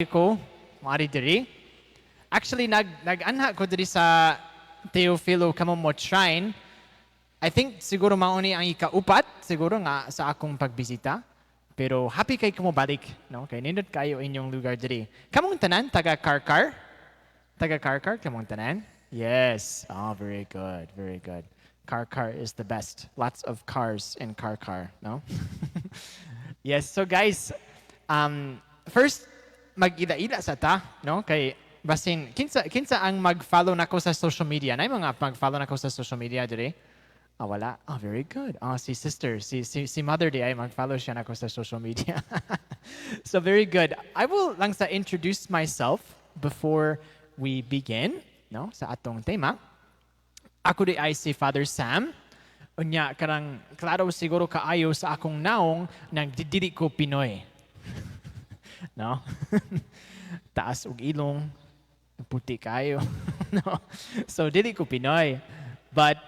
Ko moari diri. Actually, nag-anha ko diri sa Teofilo Camomot Shrine. I think siguro mao ni ang ikaupat siguro nga sa akong pagbisita. Pero happy kay ko mobalik, no? Kay nindot kayo inyong lugar diri. Kamong tanan taga Carcar? Taga Carcar kamong tanan? Yes. Oh, very good. Very good. Carcar is the best. Lots of cars in Carcar, no? Yes, so guys, first mag-ila-ila sa ta, no? Kay basin kinsa ang mag-follow nako sa social media? Nay mga mag-follow nako sa social media diri? Ah, wala. Oh, very good. Oh, si sister, si mother diay mag-follow siya nako sa social media. So very good. I will lang sa introduce myself before we begin, no, sa atong tema. Ako diay si Father Sam. Unya karang klaro siguro kaayo sa akong naong nang dili ko Pinoy. No? Taas og ilong, puti kayo. No? So dili ko Pinoy. But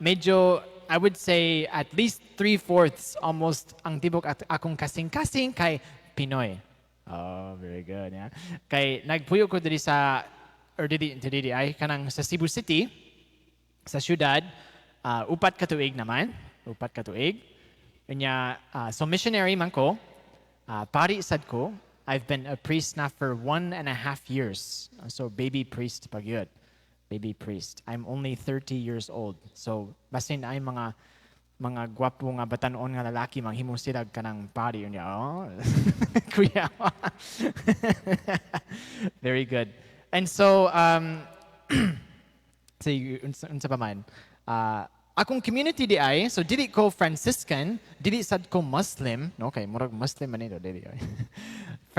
medyo, I would say at least three-fourths almost ang tibok at akong kasing-kasing kay Pinoy. Oh, very good. Yeah. Kay nagpuyo ko diri sa or dili ay kanang sa Cebu City, sa syudad, 4 ka tuig naman, 4 ka tuig. Unya, so missionary man ko, pari sad ko. I've been a priest now for 1.5 years. So baby priest pa gyud. Baby priest. I'm only 30 years old. So basin ay mga gwapo nga batanon nga lalaki manghimo sila kanang pari unya. Oh. Kuya. Very good. And so say unsa pa man? Akong community diay, so dili ko Franciscan, dili sad ko Muslim, no, kay murag Muslim man nito dili.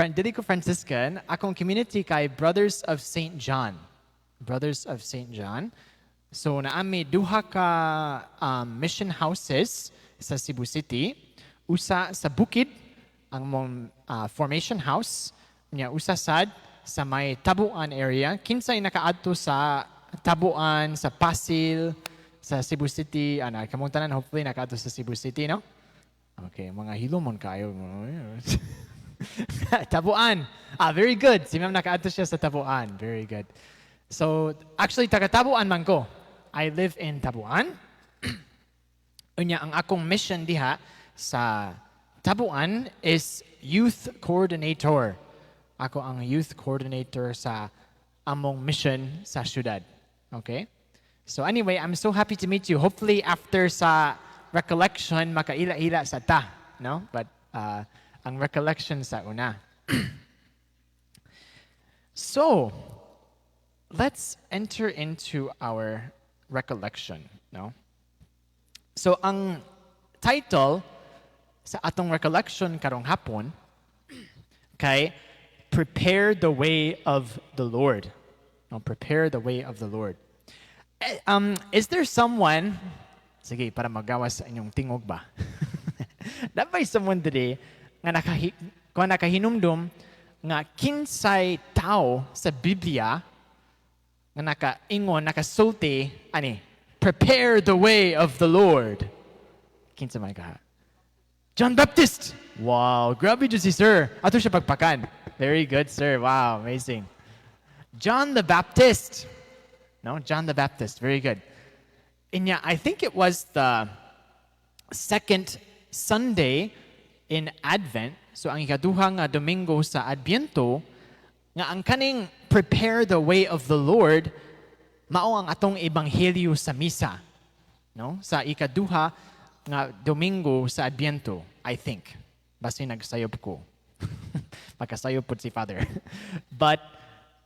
Dili ko Franciscan, akong community kay Brothers of St. John. Brothers of St. John. So naami duha ka mission houses sa Cebu City. Usa sa Bukid, ang mong formation house, nya usa sad sa may Tabuan area. Kinsay nakaadto sa Tabuan, sa Pasil, sa Cebu City, ana kamong tanan hopefully nakaadto sa Cebu City, no? Okay, mga hilomon kayo. Tabuan. Ah, very good. Si ma'am nakaadto siya sa Tabuan. Very good. So, actually, taga Tabuan man ko. I live in Tabuan. Unya, ang akong mission diha sa Tabuan is youth coordinator. Ako ang youth coordinator sa among mission sa syudad. Okay? So anyway, I'm so happy to meet you. Hopefully after sa recollection, makaila-ila sa ta. No? But ang recollection sa una. So, let's enter into our recollection. No? So, ang title sa atong recollection karong hapon kay "Prepare the Way of the Lord." No, prepare the way of the Lord. Is there someone, sige, para magawas sa inyong tingog ba? Naa bay someone today nga kung nakahinumdum nga kinsay tao sa Biblia nga nakaingon, nakasulti, ani, "Prepare the way of the Lord"? Kinsa man ka? John Baptist! Wow, grabe jud si sir. Ato siya pagpakan. Very good, sir. Wow, amazing. John the Baptist. No, John the Baptist. Very good. And yeah, I think it was the second Sunday in Advent. So ang ikaduha nga Domingo sa Adbyento, nga ang kaning "Prepare the way of the Lord" mao ang atong ebanghelyo sa misa. No? Sa ikaduha nga Domingo sa Adbyento, I think. Basta nagsayop ko. Makasayop po si Father. But,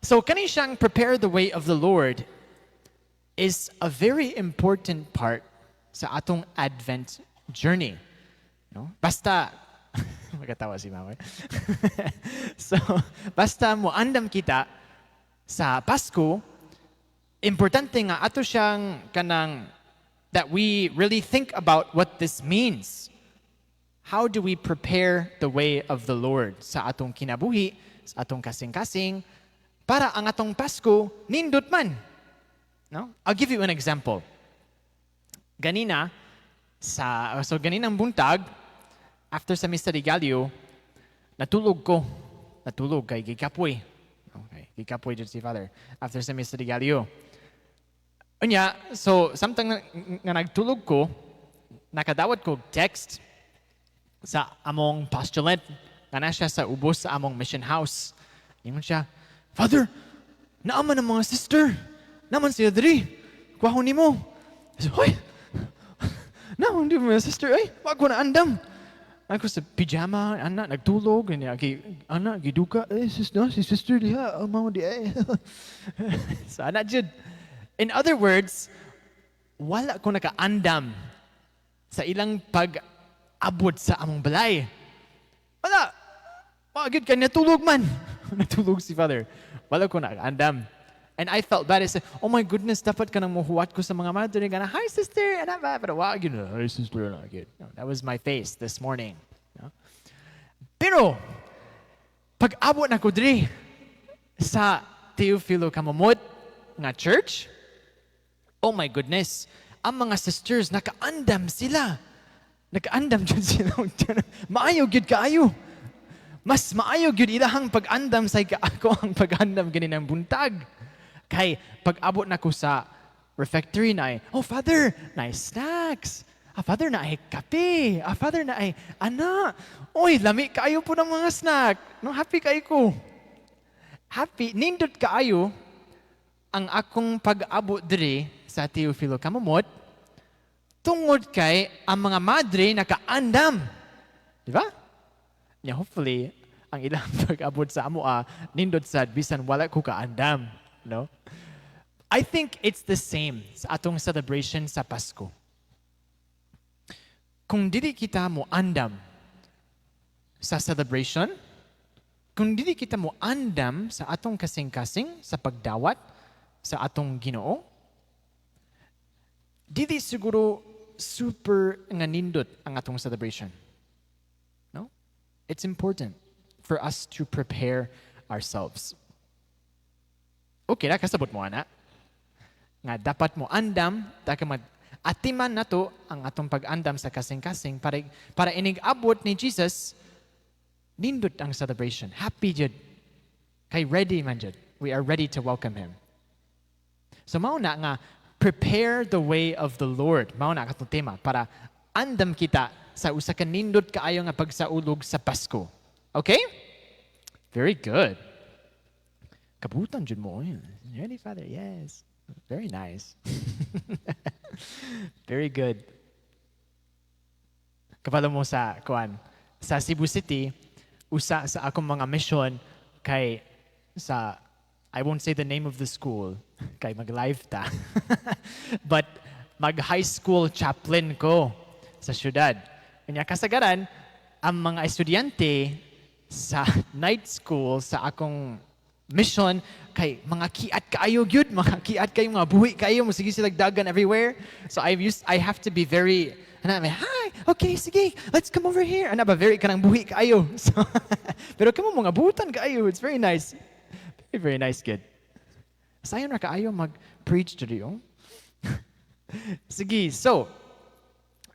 so kani siyang "Prepare the way of the Lord" is a very important part sa atong Advent journey. No? Basta, magatawa si Mama. So, basta mo andam kita sa Pasko, importante nga ato siyang kanang that we really think about what this means. How do we prepare the way of the Lord sa atong kinabuhi, sa atong kasing-kasing, para ang atong Pasko nindot man? No? I'll give you an example. Ganina, sa so ganinang buntag, after sa Misa de Gallo, natulog ko. Natulog kay gikapoy. Okay, gikapoy jud si Father after sa Misa de Gallo. Unya, so samtang nga nagtulog ko, nakadawat ko text sa among postulant nga na siya sa ubos sa among mission house. Ingon siya, "Father, naa man ang mga sister. Naa man siya diri. Kuwahon nimo." So, "Hoy, naa man di mga sister, ay, wa ko naandam." Ako sa pijama, ana, nagtulog, niya, gi, ana, giduka, eh, sister, no, si sister diha, oh, mao di, eh. So, ana, jud. In other words, wala ko nakaandam sa ilang pag-abot sa among balay. Wala. Wa gyud ka natulog man. Natulog si Father. Wala ko nakaandam. And I felt bad. I said, "Oh my goodness, dapat ka nang muhuwat ko sa mga madre. Gana, hi sister, ana ba?" Pero wa gyud, "Hi sister," ana gyud. No, that was my face this morning. No? Pero, pag-abot na ko diri sa Teofilo Camomot nga church, oh my goodness, ang mga sisters, nakaandam sila. Nakaandam jud sila. Maayo gyud kaayo. Mas maayo gyud ilahang pag-andam sa ako ang pag-andam ganinang buntag. Kay pag-abot na ko sa refectory na, "Oh Father, naay snacks. Ah, Father, naay kape. Ah, Father, naay ana. Oy, lami kaayo pud ang mga snack." No, happy kaayo ko. Happy, nindot kaayo ang akong pag-abot diri sa Teofilo Camomot tungod kay ang mga madre nakaandam. Di ba? Yeah, hopefully, ang ilang pag-abot sa amo nindot sad bisan wala ko kaandam, no? I think it's the same sa atong celebration sa Pasko. Kung dili kita mo andam sa celebration, kung dili kita mo andam sa atong kasing-kasing sa pagdawat sa atong Ginoo, dili siguro super nga nindot ang atong celebration. No? It's important for us to prepare ourselves. Okay na, kasabot mo ana. Nga dapat mo andam, taka mag atiman nato ang atong pag-andam sa kasing-kasing para inig-abot ni Jesus, nindot ang celebration. Happy jud. Kay ready man jud. We are ready to welcome Him. So mao na nga prepare the way of the Lord. Mao na katong tema para andam kita sa usa ka nindot kaayo nga pagsaulog sa Pasko. Okay? Very good. Kabutan jud mo. Ready, Father? Yes. Very nice. Very good. Kabalo mo sa kuan sa Cebu City, usa sa akong mga mission kay sa, I won't say the name of the school kay mag-live ta. But mag high school chaplain ko sa syudad. Kanya kasagaran ang mga estudyante sa night school sa akong mission kay mga kiat kaayo gyud, mga kiat kayo, mga buhi kayo, sige sila dagan everywhere. So I have to be very ana, may, "Hi, okay, sige, let's come over here," ana ba, very kanang buhi kaayo. So pero kamo mga butan kaayo, it's very nice, very very nice. Good, sayon ra kaayo mag preach diri, oh. Sige, so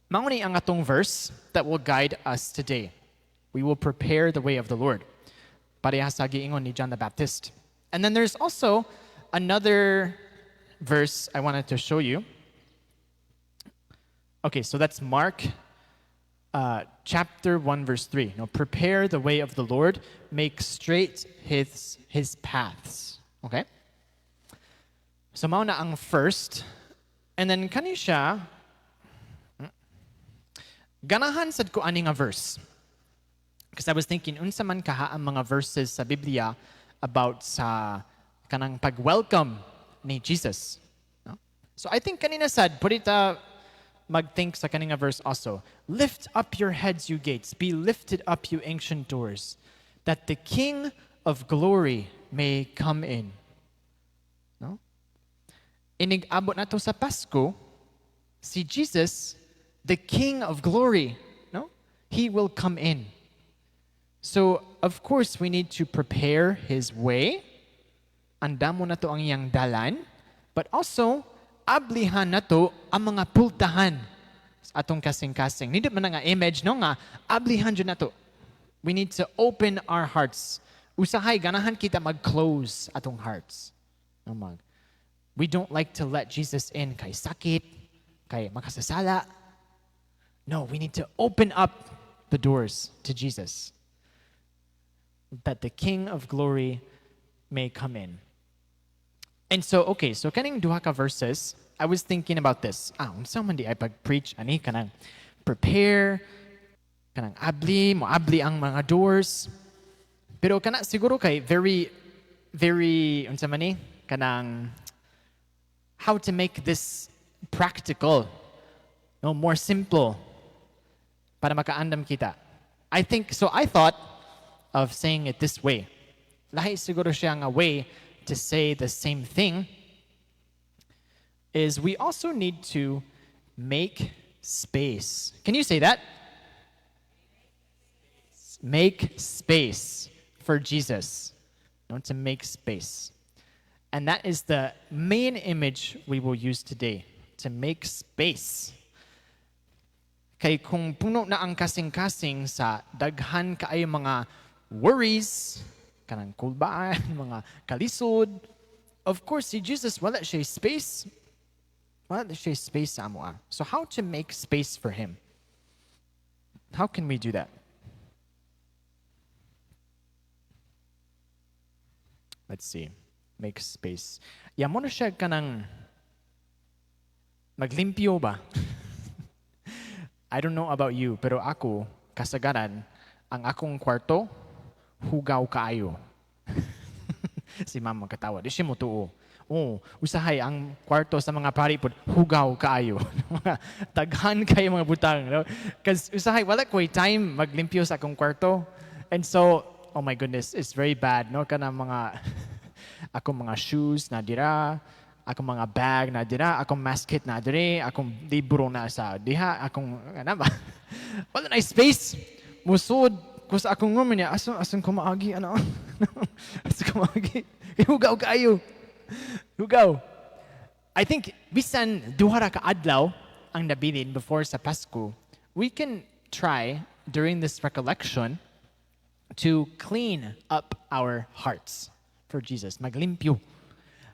mao ni ang atong verse that will guide us today. We will prepare the way of the Lord. Pareha sa giingon ni John the Baptist. And then there's also another verse I wanted to show you. Okay, so that's Mark chapter 1, verse 3. No, "Prepare the way of the Lord, make straight his paths." Okay? So mao na ang first. And then kani siya, ganahan sad ko ani nga verse. Because I was thinking, unsa man kaha ang mga verses sa Biblia about sa kanang pag-welcome ni Jesus. No? So I think kanina sad, pwede ta mag-think sa kaninga verse also. "Lift up your heads, you gates. Be lifted up, you ancient doors, that the King of glory may come in." No? Inig-abot nato sa Pasko, si Jesus, the King of glory, no? He will come in. So, of course, we need to prepare his way. Andamo nato ang iyang dalan. But also, ablihan nato ang mga pultahan sa atong kasing-kasing. Nindot man nga image, no, nga ablihan jud nato. We need to open our hearts, Usahay ganahan kita mag-close atong hearts. No, we don't like to let Jesus in kay sakit, kay makasasala. No, we need to open up the doors to Jesus, that the King of Glory may come in. And so, okay, so kaning duha ka verses, I was thinking about this. Ah, unsa man diay pag-preach ani kanang prepare, kanang abli, mo abli ang mga doors. Pero kana siguro kay very, very, unsa man ni? Kanang how to make this practical, no, more simple, para makaandam kita. I think, so I thought of saying it this way. Lahi siguro siya nga way to say the same thing is we also need to make space. Can you say that? Make space for Jesus. You want to make space. And that is the main image we will use today, to make space. Kay kung puno na ang kasing-kasing sa daghan kaayo mga worries, kanang kulbaan, mga kalisod, of course, si Jesus, wala siya space. Wala siya space sa amoa. So how to make space for Him? How can we do that? Let's see. Make space. Yeah, mao na siya kanang maglimpyo ba? I don't know about you, pero ako, kasagaran, ang akong kwarto, hugaw kaayo. Si Mama katawa, di siya mo tuo. Oh, usahay ang kwarto sa mga pari pod hugaw kaayo. Mga daghan kayo mga butang, no? 'Cause usahay wala ko'y time maglimpyo sa akong kwarto. And so, oh my goodness, it's very bad, no? Kana mga akong mga shoes na dira, akong mga bag na dira, akong mask kit na dire, akong libro na sa diha, akong ano ba? Wala na space. Musud ko sa akong room niya, asan ko maagi ano? Asa ko maagi? Hugaw kaayo. Hugaw. I think bisan duha ra ka adlaw ang nabilin before sa Pasko, we can try during this recollection to clean up our hearts for Jesus. Maglimpyo.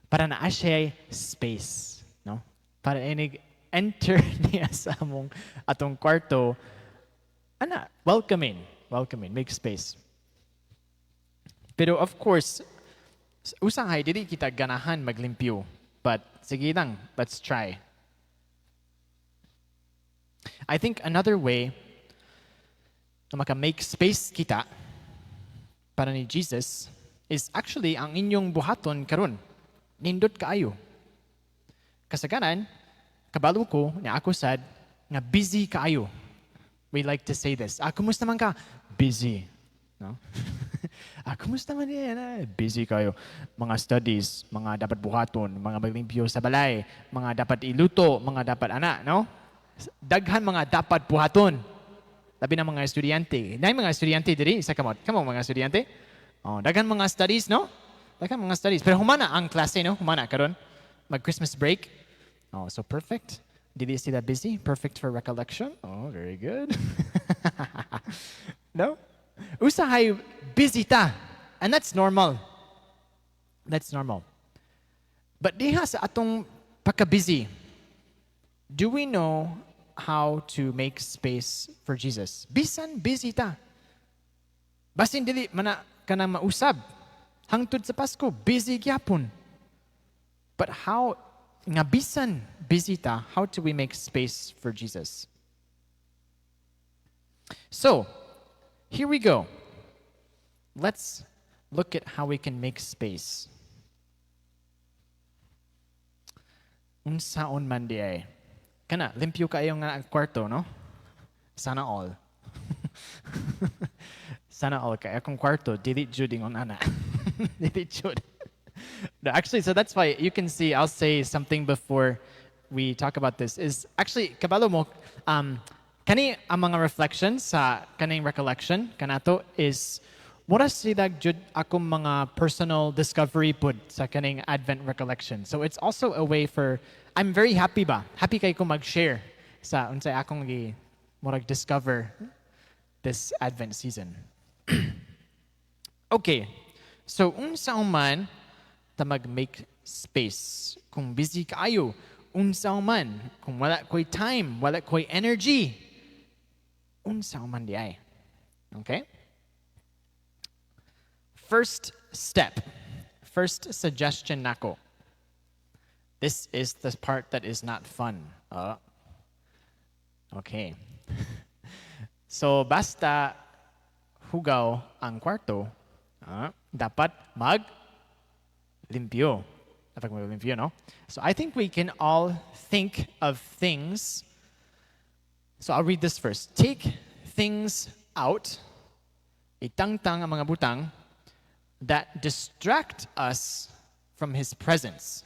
Para naa siya space, no? Para inig enter niya sa among atong kwarto, ana, welcoming, welcoming, make space. Pero of course, usahay dili kita ganahan maglimpyo. But sige lang, let's try. I think another way na maka-make space kita para ni Jesus is actually ang inyong buhaton karon. Nindot kaayo. Kasagaran, kabalo ko ni ako sad nga busy kaayo. We like to say this. "Ah, kumusta man ka?" "Busy." No? "Ah, kumusta man yan?" "Ah, busy kayo." Mga studies, mga dapat buhaton, mga maglimpyo sa balay, mga dapat iluto, mga dapat ana, no? Daghan mga dapat buhaton. Labi na mga estudyante. Naay mga estudyante diri sa kamot. Kamo mga estudyante? Oh, daghan mga studies, no? Daghan mga studies. Pero humana ang klase, no? Humana karon. Mag Christmas break. Oh, so perfect. Dili sila busy? Perfect for recollection. Oh, very good. No? Usahay busy ta. And that's normal. That's normal. But diha sa atong pagka-busy, do we know how to make space for Jesus? Bisan busy ta. Basin dili mana kanang mausab. Hangtod sa Pasko, busy gyapon. But how nga bisan busy ta, how do we make space for Jesus? So, here we go. Let's look at how we can make space. Unsaon man di ay. Kana, limpyo kayo nga ang kwarto, no? Sana all. Sana all kay akong kwarto, dili jud ingon ana. Dili jud. No, actually, so that's why you can see, I'll say something before we talk about this, is actually, kabalo mo, kani ang mga reflections sa kaning recollection, kanato, is, mura sila jud akong mga personal discovery pud sa kaning Advent recollection. So it's also a way for, I'm very happy ba? Happy kay ko mag-share sa unsay akong gi murag discover this Advent season. Okay. So, unsa man ta mag-make space? Kung busy kaayo, unsa man? Kung wala ko'y time, wala ko'y energy, unsa man diay? Okay? First step, first suggestion nako. This is the part that is not fun. Okay. So, basta hugaw ang kwarto, dapat mag limpyo. Dapat mag-limpyo, no? So I think we can all think of things. So I'll read this first. Take things out, itangtang ang mga butang, that distract us from His presence.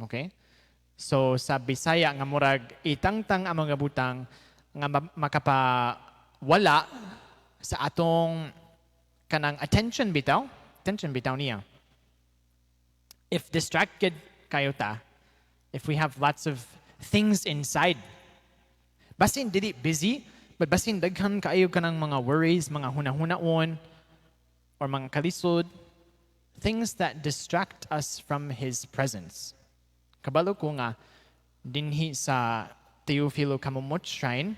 Okay? So sa Bisaya nga murag itangtang ang mga butang nga makapawala sa atong kanang attention bitaw niya. If distracted kaayo ta, if we have lots of things inside, basin dili busy, but basin daghan kaayo kanang mga worries, mga hunahunaon, or mga kalisod, things that distract us from His presence. Kabalo ko nga, dinhi sa Teofilo Camomot Shrine,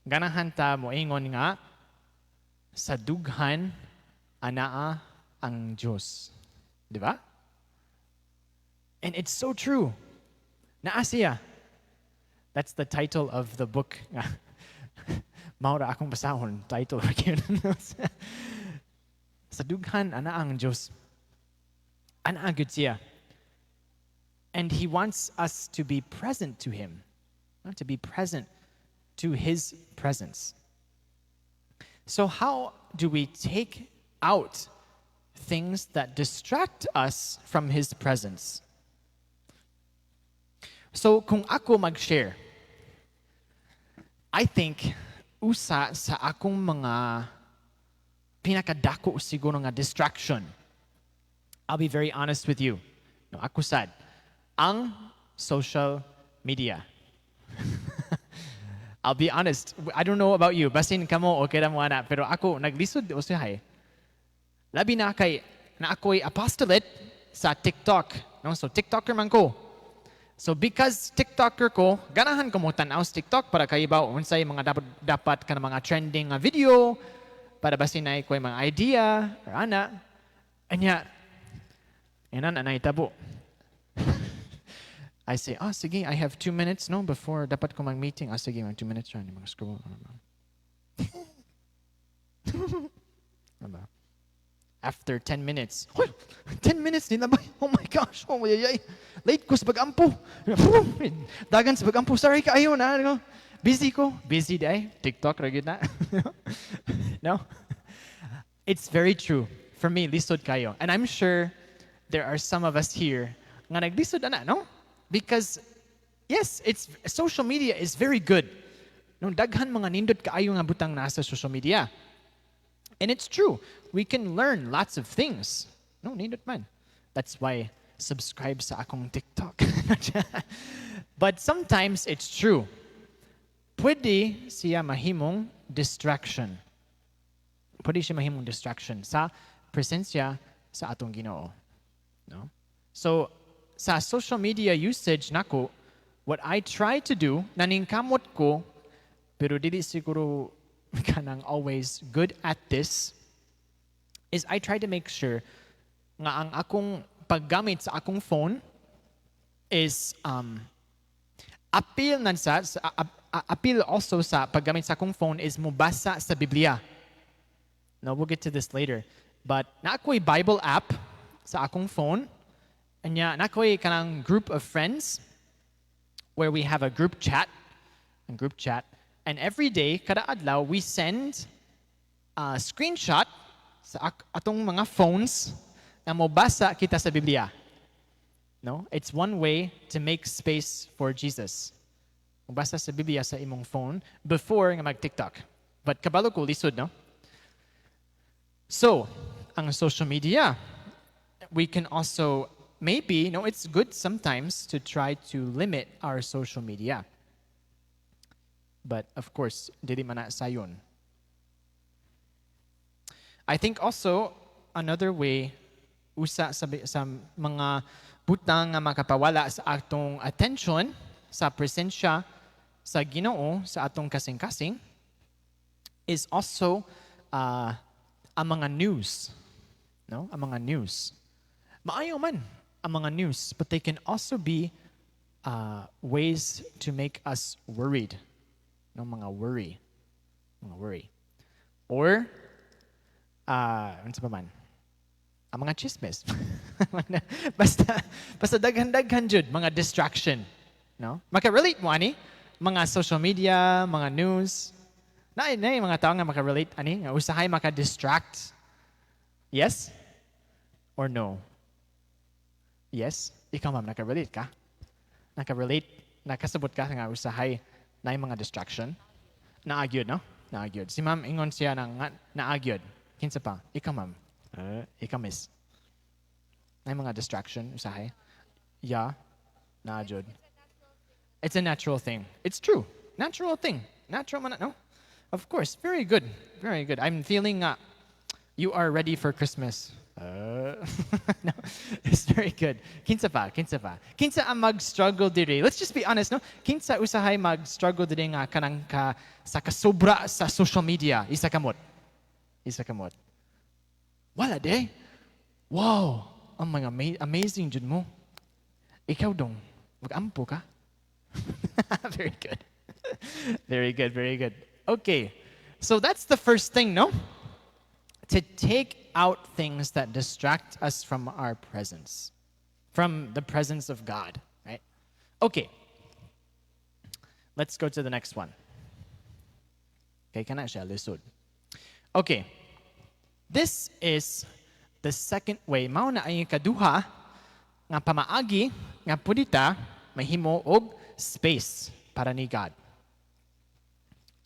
ganahan ta moingon nga, sa dughan anaa ang Diyos. Di ba? And it's so true. Naa siya. That's the title of the book. Mao ra akong basahon. Title. Sa dughan, anaa ang Diyos. Anaa gyud siya. And He wants us to be present to Him. To be present to His presence. So how do we take out things that distract us from His presence? So kung ako mag-share, I think usa sa akong mga pinakadako siguro nga distraction. I'll be very honest with you. No, ako sad. Ang social media. I'll be honest. I don't know about you. Basin kamo okay ra mo ana, pero ako naglisod usahay. Labi na kay naa ko'y apostolate sa TikTok. No? So TikToker man ko. So because TikToker ko, ganahan ko mo tan-aw sa TikTok para kahibaw unsay mga dapat kana mga trending nga video para basin naay ko'y mga idea or ana. Anya, inan anay tabo. I say, "Ah, sige, I have 2 minutes, no, before dapat ko mag-meeting. Ah, sige, mag 2 minutes ra, mga scroll." Diba? After 10 minutes, "Hoy, 10 minutes nila ba? Oh my gosh, oh ay, ay, late ko sa pag-ampo. Dagan sa pag-ampo, sorry kaayo na. Ano, busy ko." Busy diay, TikTok ra gyud na. No? It's very true. For me, lisod kaayo. And I'm sure there are some of us here nga naglisod ana, no? Because yes, it's social media is very good. No, daghan mga nindot kaayo nga butang nasa social media. And it's true. We can learn lots of things. No, nindot man. That's why subscribe sa akong TikTok. But sometimes it's true. Pwede siya mahimong distraction. Pwede siya mahimong distraction sa presensya sa atong Ginoo. No? So, sa social media usage nako, what I try to do, naningkamot ko, pero dili siguro kanang always good at this, is I try to make sure nga ang akong paggamit sa akong phone is apil nan sa apil also sa paggamit sa akong phone is mubasa sa Biblia. No, we'll get to this later. But naa ko'y Bible app sa akong phone. Anya naa ko'y kanang group of friends where we have a group chat, and every day, kada adlaw, we send a screenshot sa atong mga phones na mobasa kita sa Biblia. No? It's one way to make space for Jesus. Mobasa sa Biblia sa imong phone before nga mag-TikTok. But kabalo ko lisod, no? So, ang social media, we can also maybe, no, it's good sometimes to try to limit our social media. But of course, dili man na sayon. I think also another way, usa sa mga butang nga makapawala sa atong attention sa presensya sa Ginoo sa atong kasing-kasing is also ang mga news. No? Ang mga news. Maayo man ang mga news, but they can also be ways to make us worried. No, mga worry. Mga worry. Or, ano pa man? Ang mga chismis. Basta daghan-daghan jud mga distraction. No? Maka-relate mo ani? Mga social media, mga news. Na mga tao nga maka-relate ani nga usahay maka-distract. Yes? Or no? Yes? Ikaw, ma'am, naka-relate ka? Naka-relate? Nakasabot ka nga usahay na mga distraction? Naa gyud, no? Naa gyud. Si ma'am, ingon siya na nga, naa gyud. Kinsa pa? Ikaw, ma'am. Ikaw, miss. Na mga distraction, usahay? Yeah. Naa gyud. It's a natural thing. It's true. Natural thing. Natural man, no? Of course. Very good. Very good. I'm feeling you are ready for Christmas. No, it's very good. Kinsa pa? Kinsa pa? Kinsa ang mag-struggle diri? Let's just be honest, no? Kinsa usahay mag-struggle diri nga kanang ka sa kasobra sa social media? Isa kamot. Isa kamot. Wala de. Wow! Ang mga amazing jud mo. Ikaw dong, mag-ampo ka. Very good. Very good, very good. Okay. So that's the first thing, no? To take out things that distract us from our presence, from the presence of God, right? Okay. Let's go to the next one. Okay, kana siya lisod. Okay. This is the second way. Mao na ay kaduha nga pamaagi nga pwede ta mahimo og space para ni God.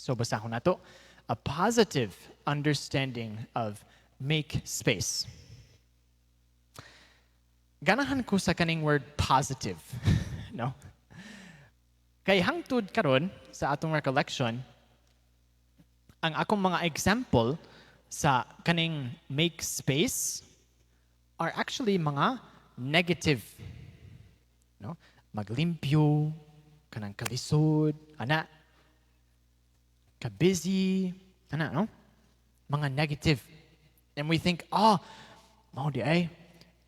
So basahon nato a positive understanding of make space. Ganahan ko sa kaning word "positive," no? Kay hangtod karon sa atong recollection, ang akong mga example sa kaning make space are actually mga negative. No? Maglimpyo, kanang kalisod, ana, ka-busy, ana, no? Mga negative. And we think, "Oh, mao diay,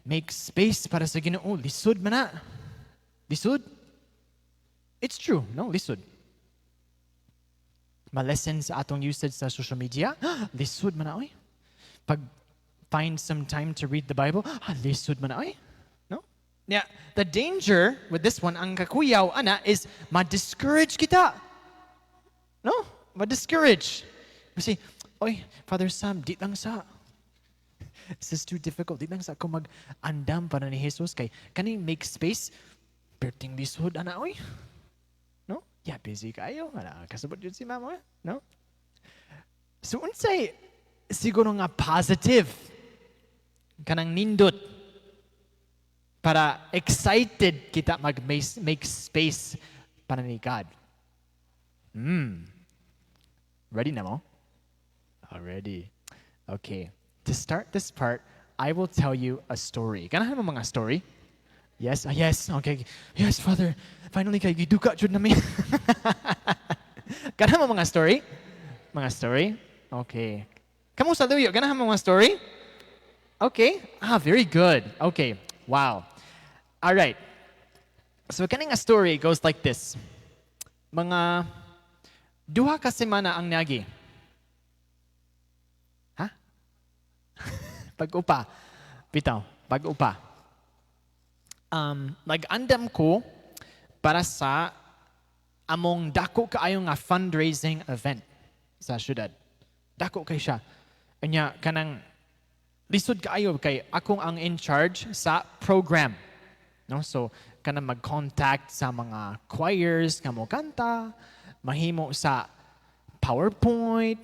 make space para sa Ginoo, lisod man na. Lisod." It's true, no? Lisod. Ma-lessen sa atong usage sa social media, lisod man na, oy. Pag find some time to read the Bible, ah, lisod man na, oy. No? Yeah, the danger with this one, ang kakuyaw, ana, is ma-discourage kita. No? Ma-discourage. Kasi, "Oy, Father Sam, di lang sa. This is too difficult. Di lang sa ako mag-andam para ni Jesus kay kaning make space, perting lisod ana oy." No? Yeah, busy kayo. Ana, kasabot jud si mama, no? So unsay siguro nga positive kanang nindot para excited kita mag make space para ni God? Ready na mo? Already. Okay. To start this part, I will tell you a story. Ganahan mo mga story? Yes? Ah, yes. Okay. Yes, Father. Finally, kay giduka jud na mi. Ganahan mo mga story? Mga story? Okay. Kamu sa luyo, ganahan mo mga story? Okay. Ah, very good. Okay. Wow. All right. So kaning nga story goes like this. Mga duha ka semana ang niagi. Ha? Pag-upa. Bitaw, pag-upa. Nag-andam ko para sa among dako kaayo nga fundraising event sa syudad. Dako kay siya. Anya kanang lisod kaayo kay akong ang in charge sa program. No? So kanang mag-contact sa mga choirs nga mo kanta, mahimo sa PowerPoint,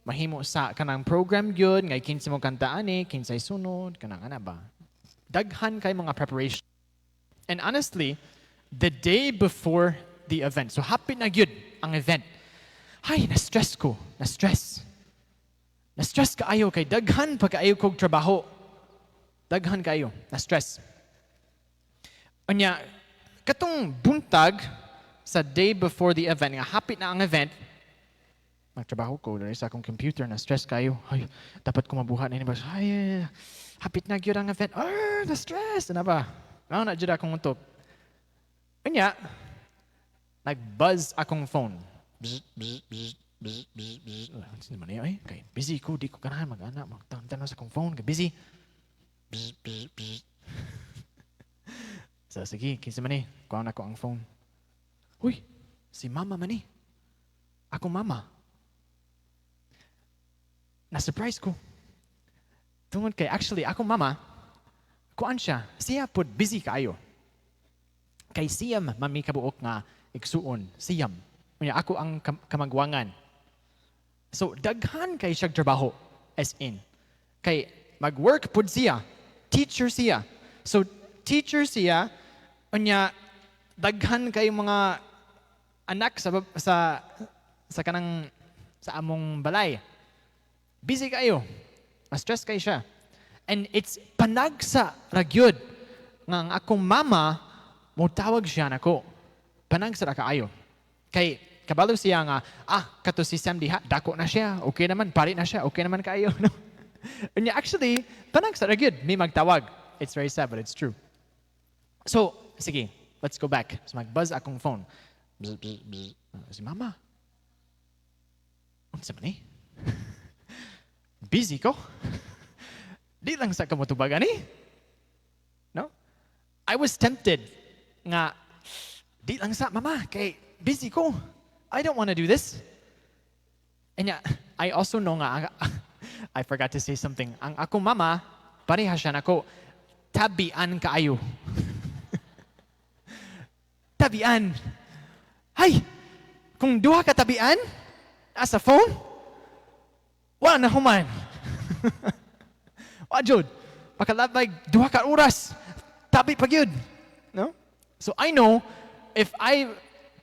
mahimo sa kanang program gyud nga kinsa mo kanta ani, kinsay sunod, kanang ana ba. Daghan kay mga preparation. And honestly, the day before the event, so hapit na gyud ang event. Hay, na-stress ko, na-stress. Na-stress kaayo kay daghan pa kaayo kog trabaho. Daghan kaayo, na-stress. Unya, katong buntag sa day before the event, nga hapit na ang event, magtrabaho ko diri sa akong computer, na stress kayo. Ay, dapat ko mabuhat na ini ba? Ay, hapit na gyud ang event. Ah, na stress na ba? Mao na jud akong utok. Unya, nag-buzz akong phone. Bzz, bzz, bzz, bzz, bzz, bzz. Ano man niya, ay? Kay busy ko, di ko ganahan mag-ana, magtan sa akong phone, kay busy. Bzz, bzz, bzz. So sige, kinsa man ni, kuha na ko ang phone. Uy, si Mama man ni. Akong mama. Na-surprise ko. Tungod kay actually, akong mama, kuan siya, siya pud busy kaayo. Kay siyam man mi kabuok nga igsuon, siyam. Unya ako ang kamagwangan. So daghan kay siya trabaho, as in. Kay mag-work pud siya, teacher siya. So teacher siya, unya daghan kay mga anak sa kanang sa among balay. Busy kayo. Ma-stress kayo siya. And it's panagsa ra gyud nga ang akong mama mo tawag siya nako. Panagsa ra kaayo. Kay kabalo siya nga, ah, kato si Sam diha, dako na siya, okay naman, pari na siya, okay naman kaayo. No? And actually, panagsa ra gyud, may magtawag. It's very sad, but it's true. So, sige, let's go back. So mag-buzz akong phone. Bzz, bzz, bzz. Si Mama. Unsa man eh? Busy ko. Di lang sa kamutubag ani. No? I was tempted nga di lang sa, Mama, kay busy ko. I don't want to do this. And yeah, I also know nga I forgot to say something. Ang akong mama, pareha siya nako, tabian kaayo. Tabian. Hay, kung duha ka tabian, asa phone, wala na human. Wa jud. Pakalabay, duha ka oras, tabi pa gyud. No? So I know if I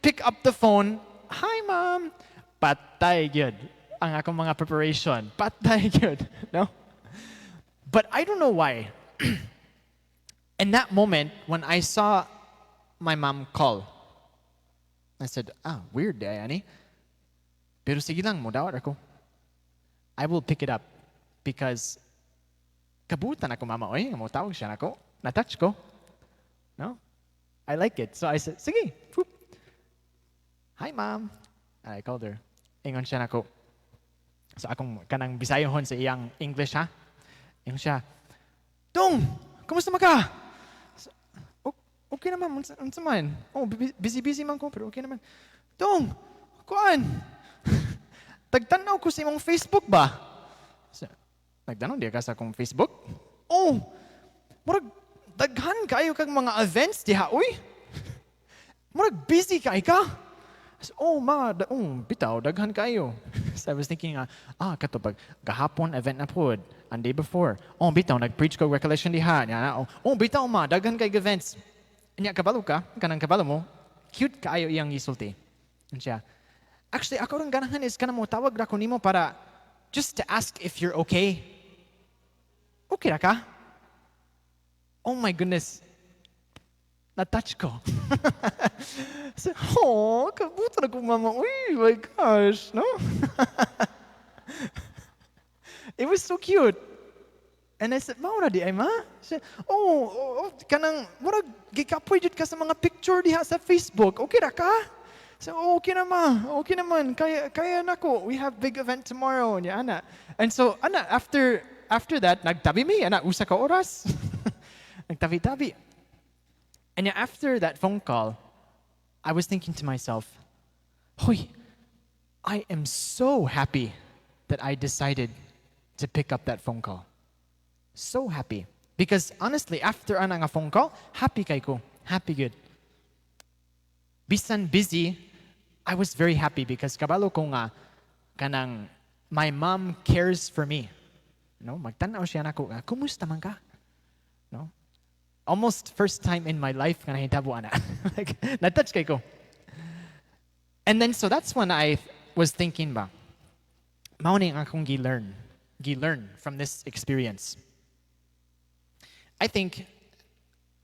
pick up the phone, "Hi, Mom," patay gyud ang akong mga preparation. Patay gyud, no? But I don't know why. In that moment, when I saw my mom call, I said, "Ah, weird diay ani. Pero sige lang, mudawat ako. I will pick it up because kabutan ako mama, oy, mo tawag siya nako. Na-touch ko. No? I like it." So I said, "Sige." Whoop. "Hi, Mom." And I called her. Ingon siya nako. So akong kanang Bisayahon sa iyang English ha. Ingon siya, "Dong, kumusta man ka?" So, "Okay naman, unsa man? Oh, busy busy man ko, pero okay naman." "Dong, kuan. Tagtanaw ko sa imong Facebook ba?" So, "Nagtanaw diay ka sa akong Facebook?" "Oh, murag daghan kayo kag mga events diha, uy. Murag busy kay ka." So, "Oh, ma, oh, bitaw, daghan kayo." So I was thinking, ah, kato pag gahapon event na pod, and day before. "Oh, bitaw, nag-preach ko recollection diha. Nya, oh, bitaw ma, daghan kay events." Nya, kabalo ka, kanang kabalo mo, cute kaayo iyang isulti. And siya, "Actually, ako rin ganahan is kanang mo tawag ra ko nimo para just to ask if you're okay. Okay ra ka?" Oh my goodness. Na-touch ko. So, oh, kabutan ako mama. Uy, my gosh, no? It was so cute. And I said, "Mao ra diay, Ma?" Siya, Oh, kanang, murag, gikapoy jud ka sa mga picture diha sa Facebook. Okay ra ka?" So, "Oh, okay na ma. Okay naman. Kaya, kaya nako. We have big event tomorrow." Nya, ana. And so, ana, after that, nagtabi mi, ana, usa ka oras. Nagtabi-tabi. And yeah, after that phone call, I was thinking to myself, "Hoy, I am so happy that I decided to pick up that phone call." So happy. Because honestly, after ana nga phone call, happy kay ko. Happy gud. Bisan busy, I was very happy because kabalo ko nga kanang my mom cares for me. No, magtan-aw siya nako, nga, "Kumusta man ka?" No? Almost first time in my life nga nahitabo ana. Like, na-touch kay ko. And then so that's when I was thinking ba, mao ni ang akong gi-learn. gi-learn from this experience? I think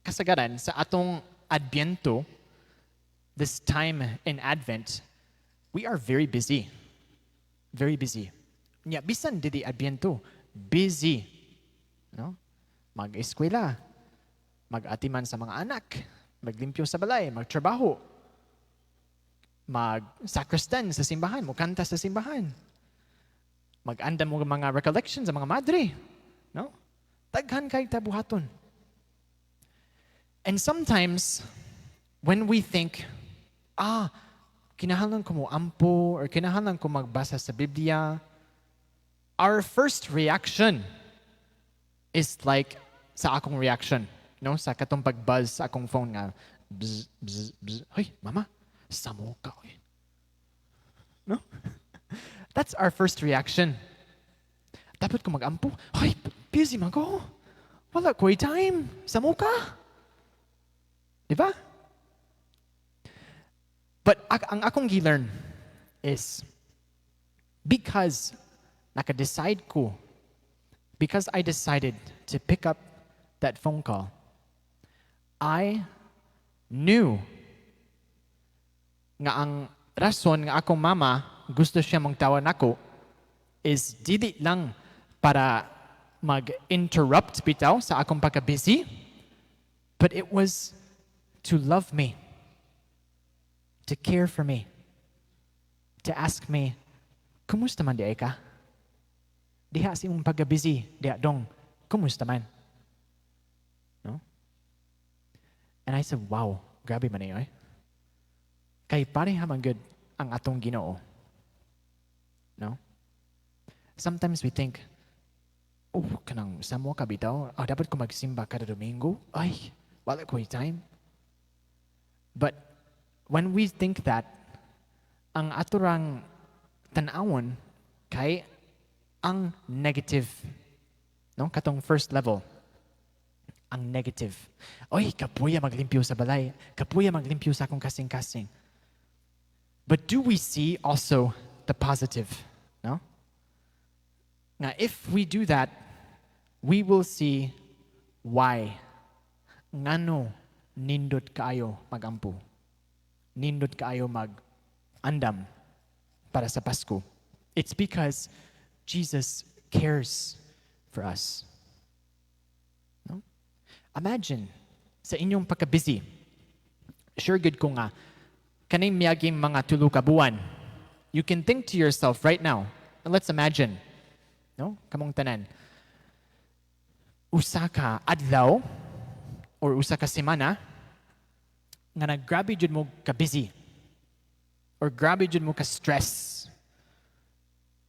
kasagaran sa atong Adbiento, this time in Advent, we are very busy. Very busy. Nya bisan dili Adbiento, busy. No? Mag-eskwela, mag-atiman sa mga anak, maglimpyo sa balay, magtrabaho, mag-sacristan sa simbahan, mukanta sa simbahan, mag-andam mo mga recollections sa mga madre. No? Daghan kay ta buhaton. And sometimes, when we think, "Ah, kinahanglan ko mo ampo or kinahanglan ko magbasa sa Biblia," our first reaction is like sa akong reaction, no? Sa katong pag-buzz sa akong phone nga, bzz, bzz, bzz. "Hoy, mama, samo ka, oy." No? That's our first reaction. "Dapat ko mag-ampo. Hoy, busy man ko. Wala ko'y time. Samo ka." Di ba? But ang akong gi-learn is because naka-decide ko, because I decided to pick up that phone call, I knew nga ang rason nga akong mama gusto siya mangtawag nako is dili lang para mag-interrupt bitaw sa akong pagka-busy, but it was to love me, to care for me, to ask me, "Kumusta man diay ka? Diha sa imong pagka-busy, diha dong, kumusta man?" No? And I said, "Wow, grabe man eh." Kay pareha man gud ang atong Ginoo. No? Sometimes we think, "Oh, kanang samo ka bitaw, ah, dapat ko magsimba kada Domingo. Ay, wala ko time." But when we think that, ang atorang tan-awon kay ang negative. No? Katong first level. Ang negative. "Oy, kapuya maglimpyo sa balay. Kapuya maglimpyo sa akong kasing-kasing." But do we see also the positive? No? Now, if we do that, we will see why. Ngano nindot kaayo magampo. Nindot kaayo mag-andam para sa Pasko. It's because Jesus cares for us. No? Imagine, sa inyong pagka-busy, sure gud ko nga, kaning miaging mga tulo ka buwan, you can think to yourself right now, and let's imagine, no? Kamong tanan, usa ka adlaw or usa ka semana nga naggrabe jud mo ka busy or grabe jud mo ka stress,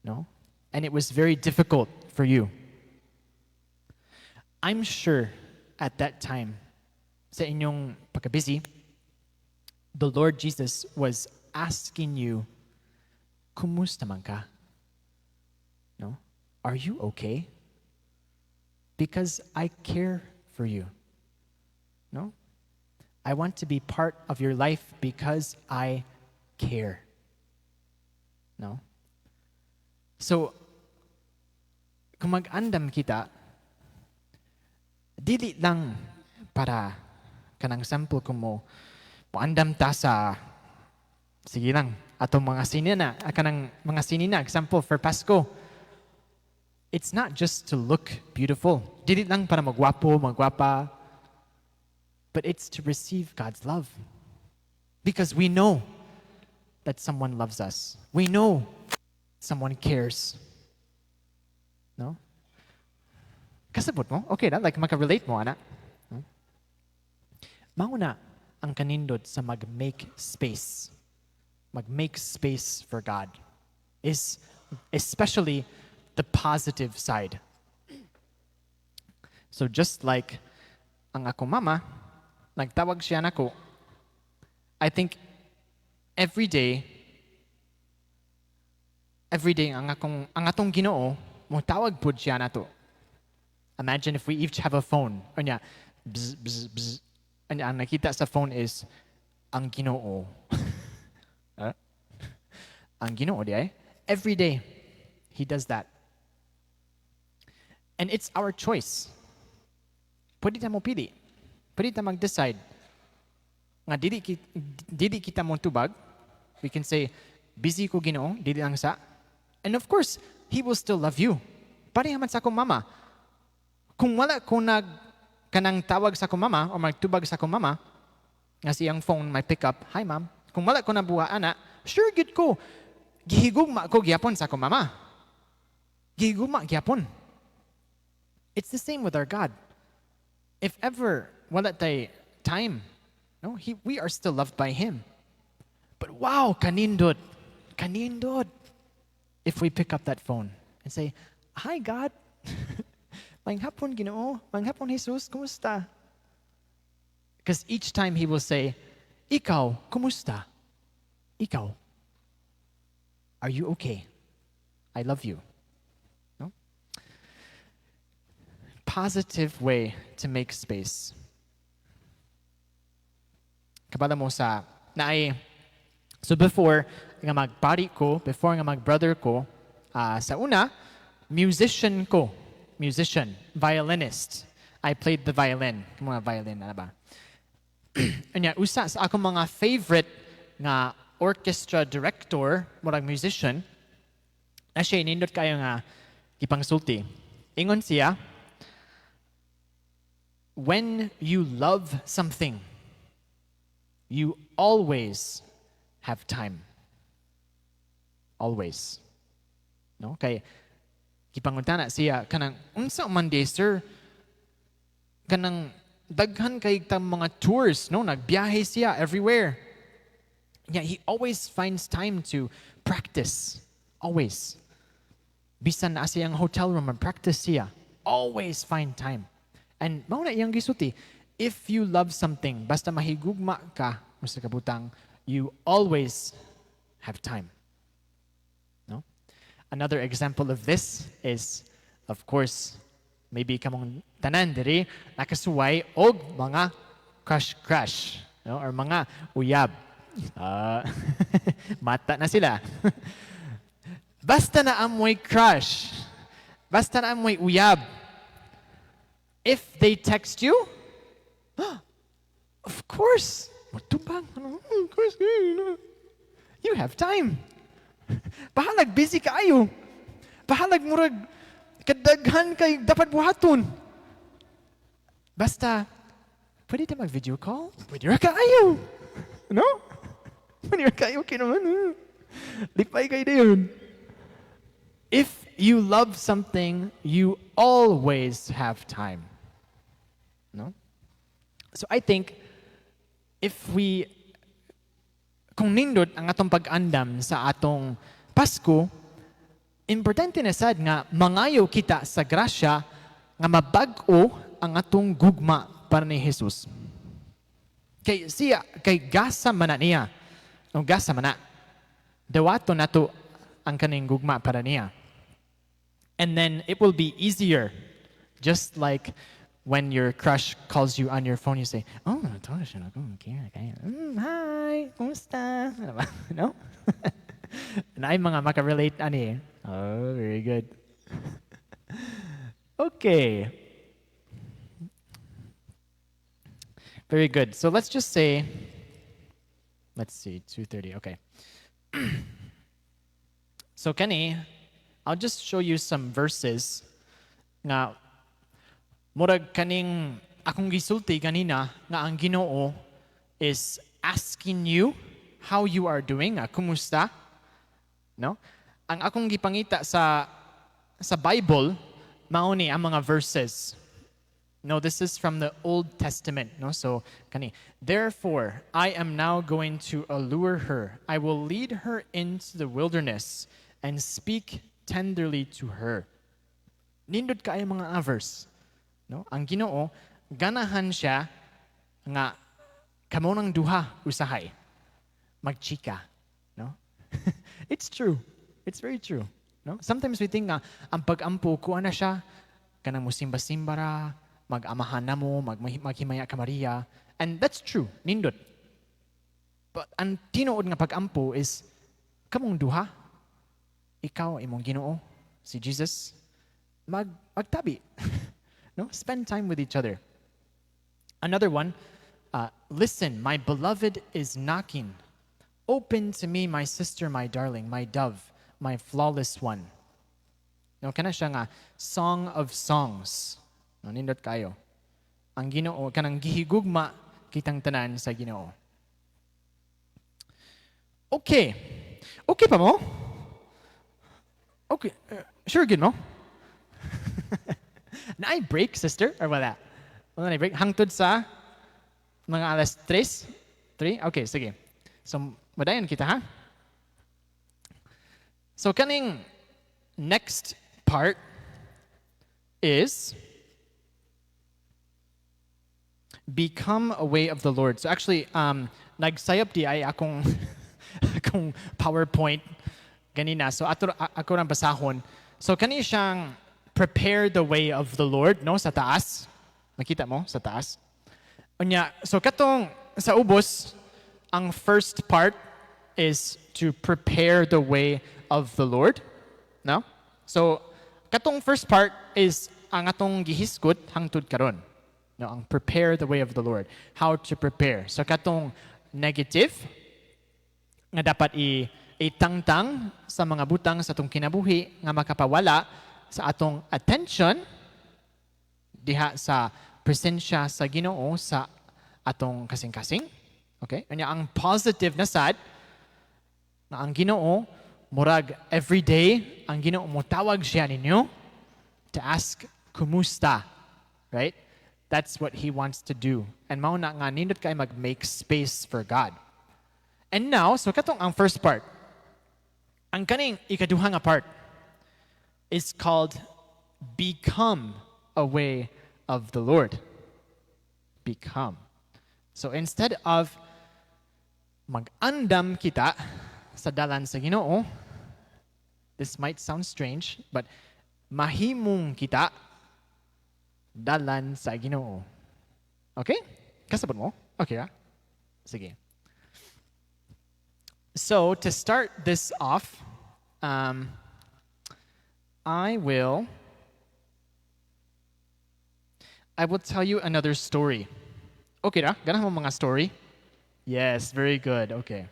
no? And it was very difficult for you. I'm sure at that time, sa inyong pagka-busy, the Lord Jesus was asking you, "Kumusta man ka? No? Are you okay? Because I care for you. No? I want to be part of your life because I care." No? So, kung mag-andam kita, dili lang para kanang sample kung mo moandam ta sa, sige lang, atong mga sinina, kanang mga sinina, example for Pasko. It's not just to look beautiful. Dili lang para magwapo, magwapa, but it's to receive God's love. Because we know that someone loves us. We know someone cares. No? Kasabot mo? Okay na? Like maka-relate mo, ana? No? Mao na ang kanindot sa mag-make space. Mag-make space for God is especially the positive side. So just like ang akong mama, nagtawag siya nako, I think every day ang atong Ginoo mo tawag pud siya nato. Imagine if we each have a phone. Unya, bzz, bzz, bzz. Unya, ang nakita sa phone is ang Ginoo. Ah? Ang Ginoo diay. Every day, he does that. And it's our choice. Pwede ta mo pili. Pwede ta mag-decide nga dili kita mo tubag. We can say, "Busy ko, Ginoo, dili lang sa." And of course, He will still love you. Pareha man sa akong mama. Kung wala ko nag kanang tawag sa akong mama o magtubag sa akong mama, nga siyang phone may pick up, "Hi, Ma'am." Kung wala ko nabuha ana, sure gyud ko, gihigugma ko gyapon sa akong mama. Gihigugma gyapon. It's the same with our God. If ever wala tay time, no, we are still loved by Him. But wow, kanindot, kanindot, if we pick up that phone and say, "Hi, God. Maayong hapon, Ginoo. Maayong hapon, Jesus. Kumusta?" Because each time He will say, "Ikaw, kumusta? Ikaw, are you okay? I love you." No? Positive way to make space. Kabalo mo sa naay. So before nga magpari ko, before nga mag-brother ko, sa una, musician ko. Musician, violinist. I played the violin. Mga violin, ano ba? Unya, usa sa akong mga favorite nga orchestra director, murag musician, na siya nindot kayo nga gipangsulti. Ingon siya, "When you love something, you always have time." Always. No? Kay gipangutana siya kanang unsa man di, sir, kanang daghan kay ta mga tours, no, nagbiyahe siya everywhere. Yeah, he always finds time to practice. Always. Bisan naa siyang hotel room and practice siya. Always find time. And mao na iyang gisulti, if you love something, basta mahigugma ka sa kabutang, you always have time. No? Another example of this is, of course, maybe kamong tanan diri nakasuway og mga crush crush, no, or mga uyab. Mata na sila. Basta naa moy crush, basta naa moy uyab, if they text you, of course, motubag. Of course, you have time. Bahalag busy kaayo. Bahalag murag kadaghan kay dapat buhaton. Basta, pwede ta mag-video call? Pwede ra kaayo. No? Pwede ra kaayo, okay naman. Lipay kaayo dayon. If you love something, you always have time. No? So I think if we kung nindot ang atong pag-andam sa atong Pasko, importante na sad nga mangayo kita sa grasya nga mabag-o ang atong gugma para ni Jesus. Kay siya, kay gasa man na niya. No, gasa man na. Dawato nato ang kaning gugma para niya. And then it will be easier. Just like when your crush calls you on your phone, you say, "Oh, okay. Hi, kumusta?" Ano ba? No? Naay mga maka-relate ani. Oh, very good. Okay. Very good. So let's just say, let's see, 2:30, okay. So kani, I'll just show you some verses nga murag kaning akong gisulti ganina nga ang Ginoo is asking you how you are doing, kumusta? No? Ang akong gipangita sa Bible mao ni ang mga verses. No, this is from the Old Testament. No, so kani. "Therefore, I am now going to allure her. I will lead her into the wilderness and speak tenderly to her." Nindot kaayo mga verse. No? Ang Ginoo ganahan siya nga kamo nang duha usahay magchika, no? It's true. It's very true. No? Sometimes we think nga ang pag-ampo kuha na siya kanang musimba-simba ra, mag-amahan na mo, maghimaya ka Maria. And that's true, nindot. But ang tinuod nga pag-ampo is kamong duha. Ikaw imong Ginoo, si Jesus. Magtabi. No? Spend time with each other. Another one, "Listen, my beloved is knocking. Open to me, my sister, my darling, my dove, my flawless one." No, kana siya nga Song of Songs. No, nindot kayo. Ang Ginoo kanang gihigugma kitang tanan sa Ginoo. Okay. Okay pa mo? Okay. Sure gyud mo? Naay break, sister? Or wala? Wala na break? Hangtod sa mga alas 3? 3? Okay, sige. So, madayon kita, ha? So, kaning next part is become a way of the Lord. So actually, nagsayop diay akong PowerPoint ganina. So ato ako rang basahon. So kani siyang prepare the way of the Lord, no, sa taas. Makita mo sa taas. Unya, so katong sa ubos, ang first part is to prepare the way of the Lord, no? So katong first part is ang atong gihisgot hangtod karon. No, ang prepare the way of the Lord. How to prepare. So katong negative nga dapat i itangtang sa mga butang sa atong kinabuhi nga makapawala sa atong attention diha sa presensya sa Ginoo sa atong kasing-kasing. Okay? Unya ang positive na sad nga ang Ginoo murag every day ang Ginoo motawag siya ninyo to ask kumusta. Right? That's what he wants to do. And mao na nga nindot kay mag-make space for God. And now, so katong ang first part. Ang kaning ikaduha nga part is called become a way of the Lord. Become. So instead of mag-andam kita sa dalan sa Ginoo, this might sound strange, but mahimong kita dalan sa Ginoo. Okay? Kasabot mo? Okay, ah? Sige. So, to start this off, I will tell you another story. Okay ra? Ganahan mo mga story? Yes, very good. Okay.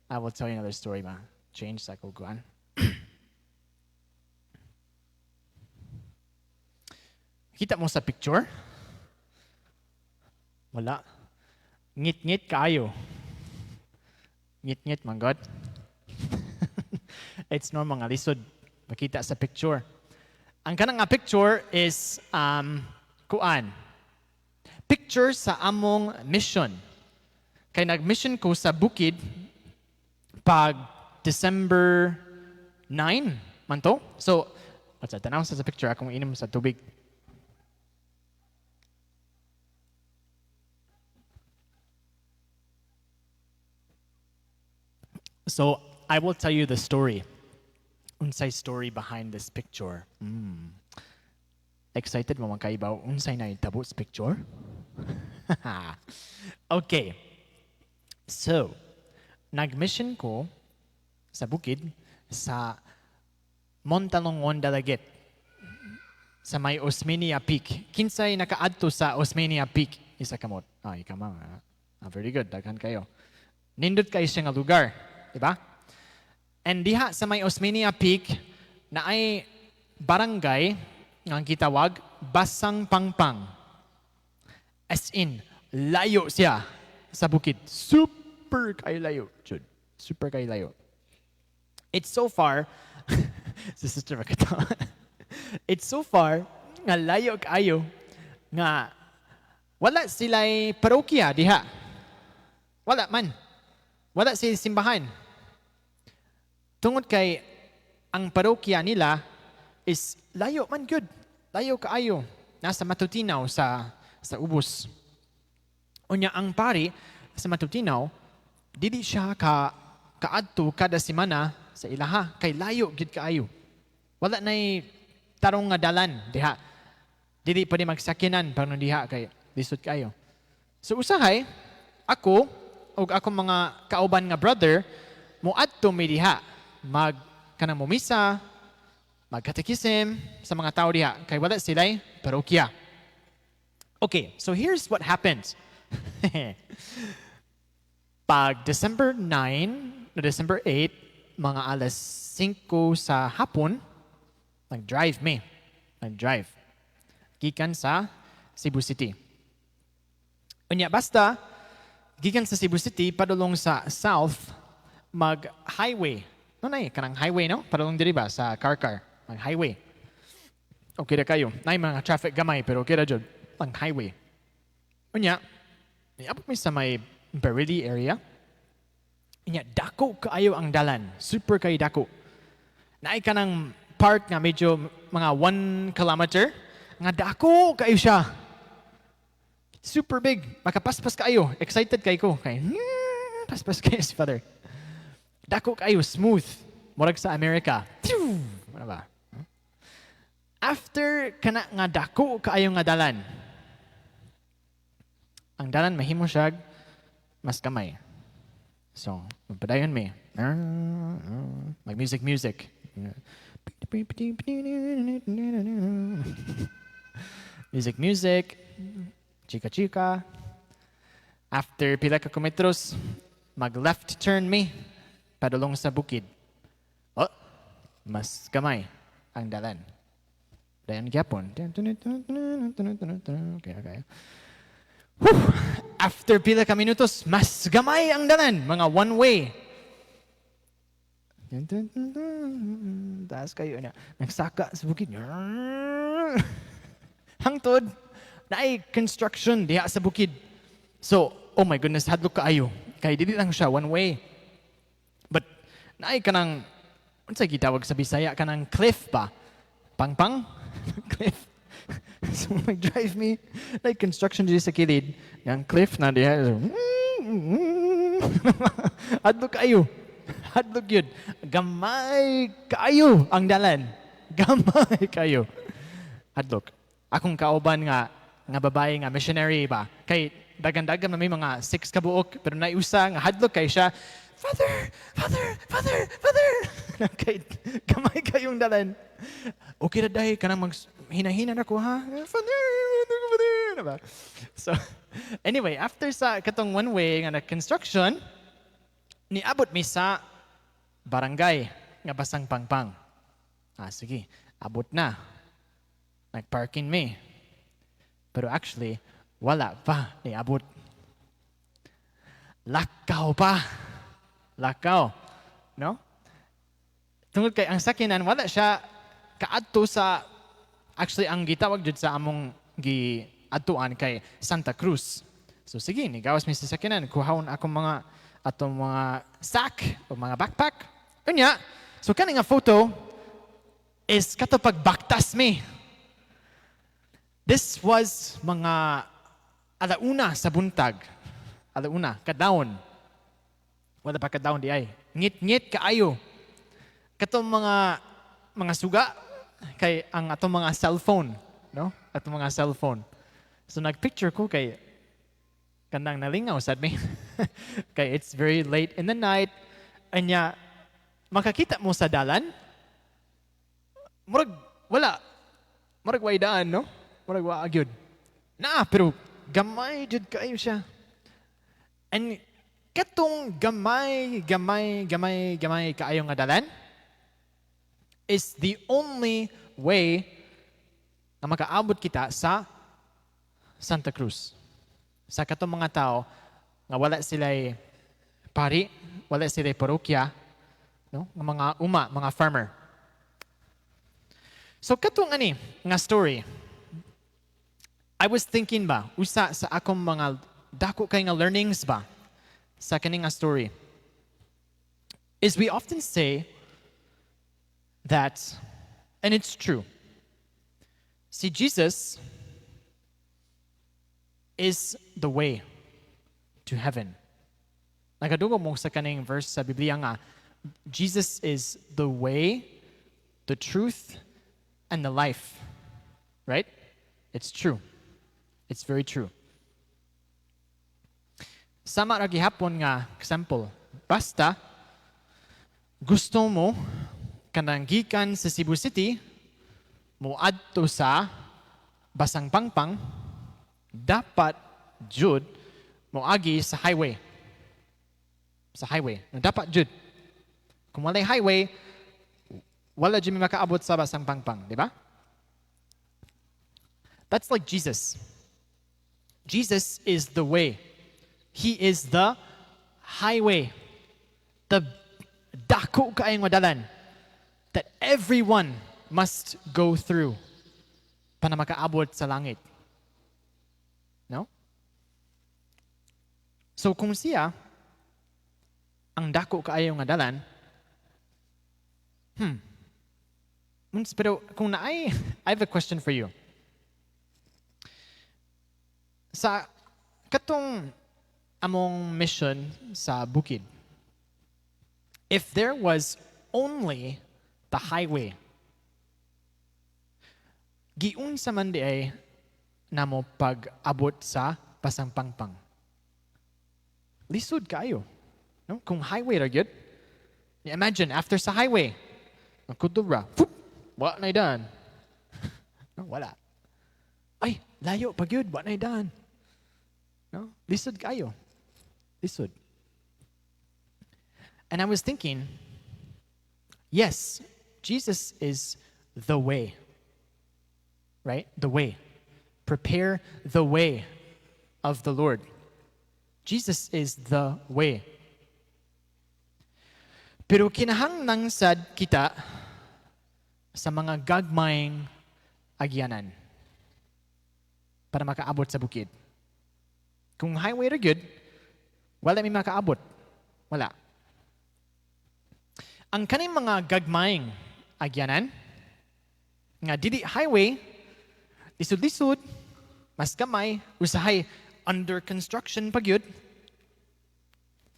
I will tell you another story, ma. Change cycle kuan. Kita mo sa picture? Wala. Ngit-ngit kayo. Ngit-ngit, man God. It's normal nga lisod makita sa picture. Ang kanang nga picture is kuan. Picture sa among mission. Kay nag-mission ko sa bukid pag December 9 man to. So, what's that? Tanaw sa picture akong inom sa tubig. So, I will tell you the story. Unsay story behind this picture. Excited mo man kaibaw unsay nahitabo sa picture? Okay. So, nag-mission ko sa bukid sa Montalongon, Dalaguete, sa may Osmeña Peak. Kinsay nakaadto sa Osmeña Peak? Isa kamot. Ay, kama. Ah, very good. Daghan kayo. Nindot kayo siya nga lugar. Diba? And diha sa may Osmeña Peak naay barangay nga gitawag Basang Pangpang. As in, layo siya sa bukid. Super kay layo. Jud. Super kay layo. It's so far, si Sister makatawa. It's so far nga layo kayo nga wala sila'y parokya diha. Wala man. Wala sila simbahan. Tungod kay ang parokya nila is layo man gud. Layo kaayo. Nasa Matutinaw sa ubos. Unya ang pari sa Matutinaw, dili siya ka kaadto kada semana sa ilaha kay layo gid kaayo. Wala nay tarong nga dalan diha. Dili pa ni magsakyanan panon diha kay lisod kaayo. So usahay ako ug akong mga kauban nga brother moadto mi diha mag kanang momisa. Magkatekisim sa mga tao diha kay wala sila'y parokya. Okay, so here's what happened. Pag December 9 no December 8, mga alas 5 sa hapon, nag-drive mi. Nag-drive. Gikan sa Cebu City. Unya, basta, gikan sa Cebu City, padulong sa south, mag-highway. No, na kanang highway, no? Padulong diri ba sa Carcar. Mag-highway. Okay ra kaayo. Naay mga traffic gamay, pero okay ra jud. Ang highway. Unya, niabot mi sa may Barili area. Unya, dako kaayo ang dalan. Super kay dako. Naay kanang part nga medyo mga 1 kilometer nga dako kaayo siya. Super big. Makapaspas kaayo. Excited kaayo ko. Kay, paspas kaayo si Father. Dako kaayo, smooth. Murag sa Amerika. Phew! Ano ba? After kana nga dako kaayo nga dalan, ang dalan mahimo siya mas gamay. So, magpadayon mi. Mag music music. Music music. Chika chika. After pila ka kilometros, mag left turn mi padulong sa bukid. Oh, mas gamay ang dalan. Dayon gyapon. Okay. Whew! After pila ka minutos, mas gamay ang dalan. Mga one way. Taas kaayo na. Nagsaka sa bukid. Hangtod, naay construction diha sa bukid. So, oh my goodness, hadlok kaayo. Kay dili lang siya one way. But naay kanang unsay gitawag sa Bisaya, kanang cliff ba? Pangpang? Cliff. So mag-drive mi, like construction diri sa kilid, yang cliff na diha. So, hadlok kaayo. Hadlok jud. Gamay kaayo ang dalan. Gamay kaayo. Hadlok. Akong kauban nga babae nga missionary ba? Kay dagan-dagan na may mga 6 ka buok, pero naay usa nga hadlok kay siya. "Father, Father, Father, Father." Kay gamay kaayong dalan. "Okay ra dai kanang mag hinahina na ko ha. Father, Father, Father." Diba? So anyway, after sa katong one way nga na construction, niabot mi sa barangay nga Basang Pangpang. Ah, sige, abot na. Nagparking mi. Pero actually, wala pa niabot. Lakaw pa. Lakaw. No? Tungod kay ang sakyanan, wala siya kaadto sa, actually, ang gitawag jud sa among giadtuan kay Santa Cruz. So sige, nigawas mi sa sakyanan, kuhaon akong mga atong mga sack o mga backpack. Unya, so kani nga photo is kato pagbaktas mi. This was mga alauna sa buntag. Alauna, kadlawon. Wala pa kadlawon diay. Ngit-ngit kaayo. Katong mga suga kay ang atong mga cellphone, no? Atong mga cellphone. So nagpicture ko kay kanang nalingaw sad mi. Kay it's very late in the night. Anya makakita mo sa dalan, murag wala. Murag way daan, no? Murag wa gyud. Na, pero gamay jud kaayo siya. And katong gamay, gamay, gamay, gamay kaayo nga dalan is the only way na makaabot kita sa Santa Cruz. Sa katong mga tao nga wala sila'y pari, wala sila'y parokya, no? Nga mga uma, mga farmer. So katong ani nga story, I was thinking ba, usa sa akong mga dako kay nga learnings ba sa kani nga story is we often say that, and it's true, see, Jesus is the way to heaven. Nakadungog mo sa kaning verse sa Biblia nga, Jesus is the way, the truth, and the life. Right? It's true. It's very true. Sama ra gihapon nga example, basta gusto mo Kanang gikan sa Cebu City, moadto sa Basang Pangpang, dapat jud moagi sa highway. Sa highway. Dapat jud. Kung walay highway, wala jud mi makaabot sa Basang Pangpang, di ba? That's like Jesus. Jesus is the way. He is the highway. The dako kaayong dalan that everyone must go through para makaabot sa langit. No? So kung siya ang dako kaayo nga dalan, Pero kung naay, I have a question for you. Sa katong among mission sa bukid, if there was only the highway, giunsa man diay namo pag-abot sa Basang Pangpang? Lisod kaayo. No? Kung highway ra gyud, imagine after sa highway, magkutob ra, fup, wa na daan. No, wala. Ay, layo pa gyud, wa na daan. No? Lisod kaayo. Lisod. And I was thinking, yes, Jesus is the way. Right? The way. Prepare the way of the Lord. Jesus is the way. Pero kinahanglan sad kita sa mga gagmayng agyanan para makaabot sa bukid. Kung highway ra gyud, wala mi makaabot. Wala. Ang kaning mga gagmayng agyanan nga dili highway, lisod-lisod, mas gamay, usahay under construction pa gyud.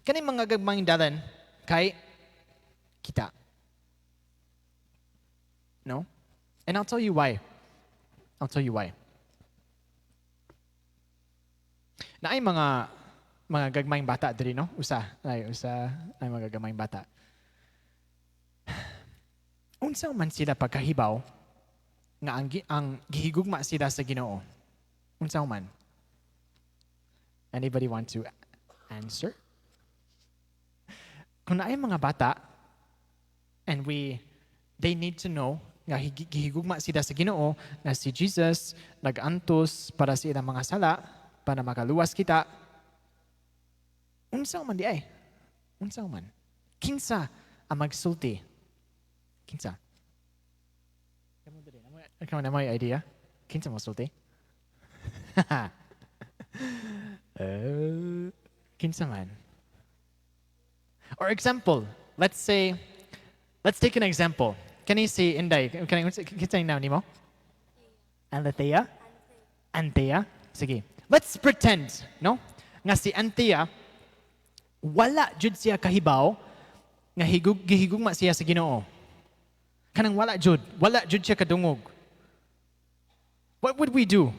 Kaning mga gagmayng dalan kay kita. No? And I'll tell you why. I'll tell you why. Naay mga gagmayng bata diri, no? Usa, ay usa, ay mga gagmayng bata. Unsa man sila pagkahibaw nga ang gihigugma sila sa Ginoo? Unsa man? Anybody want to answer? Kung naay mga bata and we they need to know nga gihigugma sila sa Ginoo, nga si Jesus nag-antos para sa ilang mga sala para makaluwas kita. Unsa man diay? Unsa man? Kinsa ang magsulti? Kinsa? Ikaw na may idea? Kinsa mo sulti? Kinsa man? Or example, let's say, let's take an example. Can you see Inday? Can I, kinsa yung name nimo? Anthea? Anthea? Sige. Let's pretend, no? Nga si Anthea, wala jud siya kahibaw nga gihigugma siya sa Ginoo. Kanang wala jud siya kadungog. What would we do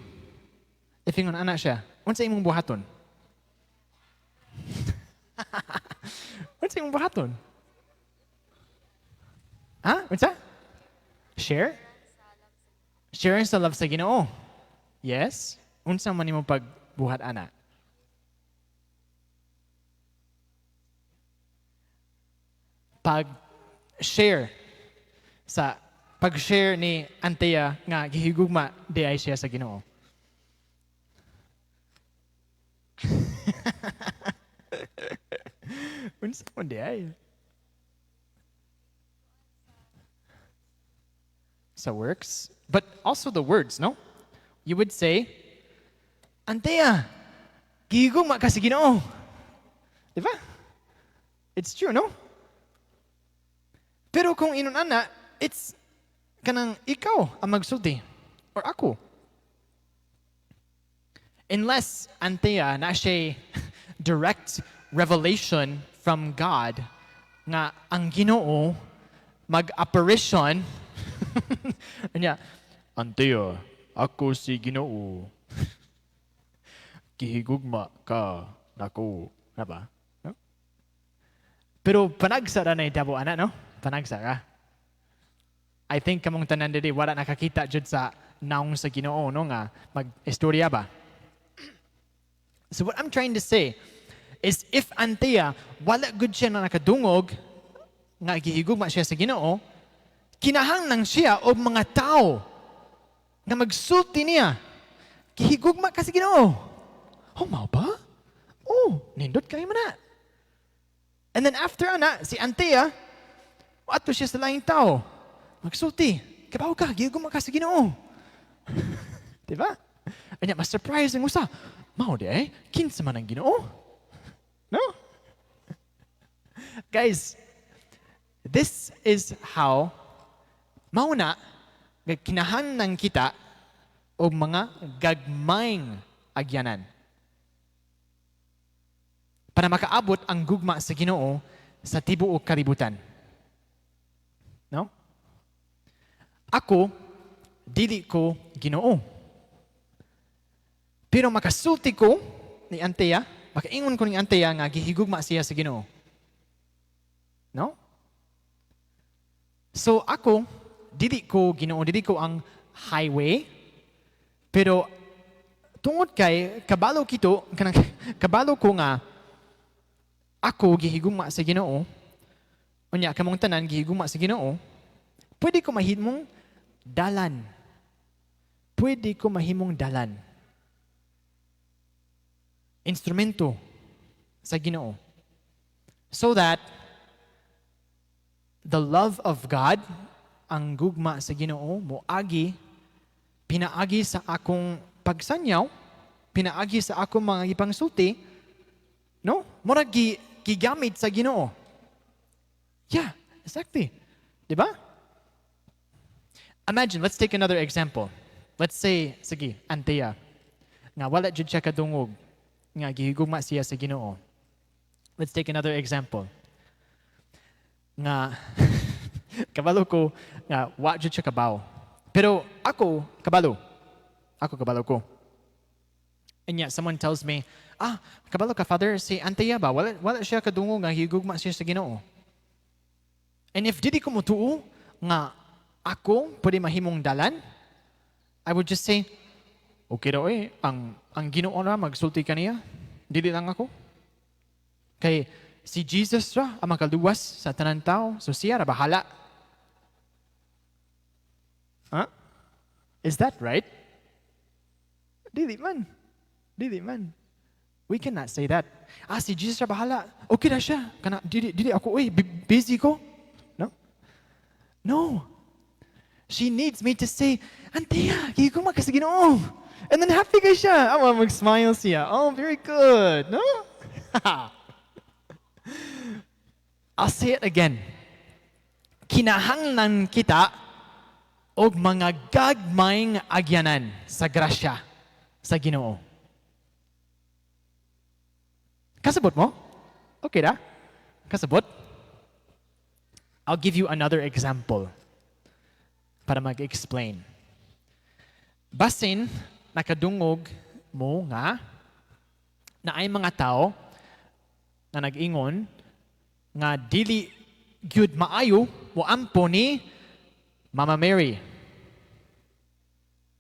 if ingon ana siya? Unsa imong buhaton? Unsa imong buhaton? Ha? Unsa? Share? Share sa love sa Ginoo. Yes. Unsa man imong pagbuhat ana? Pag-share sa pag-share ni Antea nga gihigugma di ay siya sa Ginoo. Unsa man di ay? Sa works, but also the words, no? You would say, "Antea, gihigugma ka sa Ginoo." Di ba? It's true, no? Pero kung inon ana, it's kanang ikaw ang magsulti or ako. Unless Antea na siya direct revelation from God nga ang Ginoo mag-apparition niya, "Antea, ako si Ginoo. Gihigugma ka nako." Diba? No? Pero panagsa ra na itabo ana, no? Panagsa ra. I think kamong tanan diri wala nakakita jud sa nawong sa Ginoo, no, nga mag-istorya ba. So what I'm trying to say is if Antea wala gud siya na nakadungog nga gihigugma siya sa Ginoo, kinahanglan siya og mga tao nga magsulti niya, "Gihigugma ka sa Ginoo." "Oh, mao ba? Oh, nindot kaayo man na." And then after ana, si Antea, ato siya sa laing tao. Magsulti, "Kabaw ka, gihigugma ka sa Ginoo." Di ba? Anya, mas surprise ang usa. "Mao diay, kinsa man ang Ginoo?" No? Guys, this is how mao na nga kinahanglan kita og mga gagmayng agyanan para makaabot ang gugma sa Ginoo sa tibuok kalibutan. No? Ako, dili ko Ginoo. Pero makasulti ko ni Antea, makaingon ko ni Antea nga gihigugma siya sa Ginoo. No? So ako, dili ko Ginoo, dili ko ang highway, pero tungod kay kabalo kito, kanang kabalo ko nga ako gihigugma sa Ginoo, unya kamong tanan gihigugma sa Ginoo, pwede ko mahimong dalan. Pwede ko mahimong dalan. Instrumento sa Ginoo. So that the love of God, ang gugma sa Ginoo, moagi pinaagi sa akong pagsanyaw, pinaagi sa akong mga gipangsulti, no? Murag gigamit sa Ginoo. Yeah, exactly. Di ba? Imagine, let's take another example. Let's say, sige, Antea, nga wala jud siya kadungog, nga gihigugma siya sa Ginoo. Let's take another example. Nga, kabalo ko, nga wa jud siya kabaw. Pero ako, kabalo. Ako, kabalo ko. And yet, someone tells me, "Ah, kabalo ka, Father, si Antea ba, wala siya kadungog nga higugma siya sa Ginoo." And if dili ko motuo nga ako pwede mahimong dalan, I would just say, "Okay daw eh, ang Ginoo na magsulti kaniya, dili lang ako. Kay si Jesus ra ang makaluwas sa tanan tao, so siya ra bahala." Huh? Is that right? Dili man. Dili man. We cannot say that. "Ah, si Jesus ra bahala. Okay na siya. Kana, dili ako, uy, busy ko." No? No. She needs me to say, "Antea, gihigugma ka sa Ginoo." And then happy kaayo siya. Amo, mag-smile siya. "Oh, very good." No? I'll say it again. Kinahanglan kita og mga gagmayng agyanan sa grasya sa Ginoo. Kasabot mo? Okay ra? Kasabot? I'll give you another example para mag-explain. Basin, nakadungog mo nga naay mga tao nga nag-ingon nga dili gyud maayo mo ampo ni Mama Mary.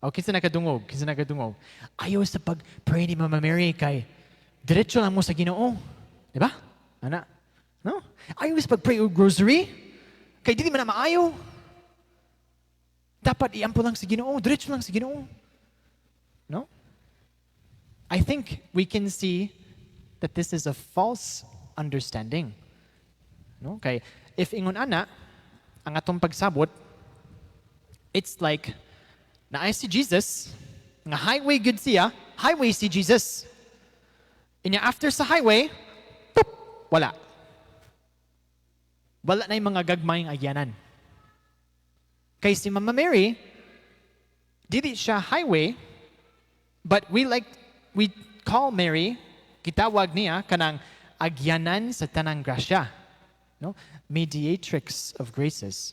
O, kinsa nakadungog? Kinsa nakadungog? "Ayaw sa pag-pray ni Mama Mary kay diretso lang mo sa Ginoo." Di ba? Ana? No? "Ayaw sa pag-pray og rosary kay dili man na maayo. Dapat iampo lang sa Ginoo, diretso lang sa Ginoo." No? I think we can see that this is a false understanding. No? Kay if ingon ana ang atong pagsabot, it's like naay si Jesus nga highway gud siya, highway si Jesus. Inya after sa highway, tup, wala. Wala na yung mga gagmayng agyanan. Kay si Mama Mary, dili siya highway, but we call Mary, gitawag niya kanang agyanan sa tanang grasya. No? Mediatrix of graces.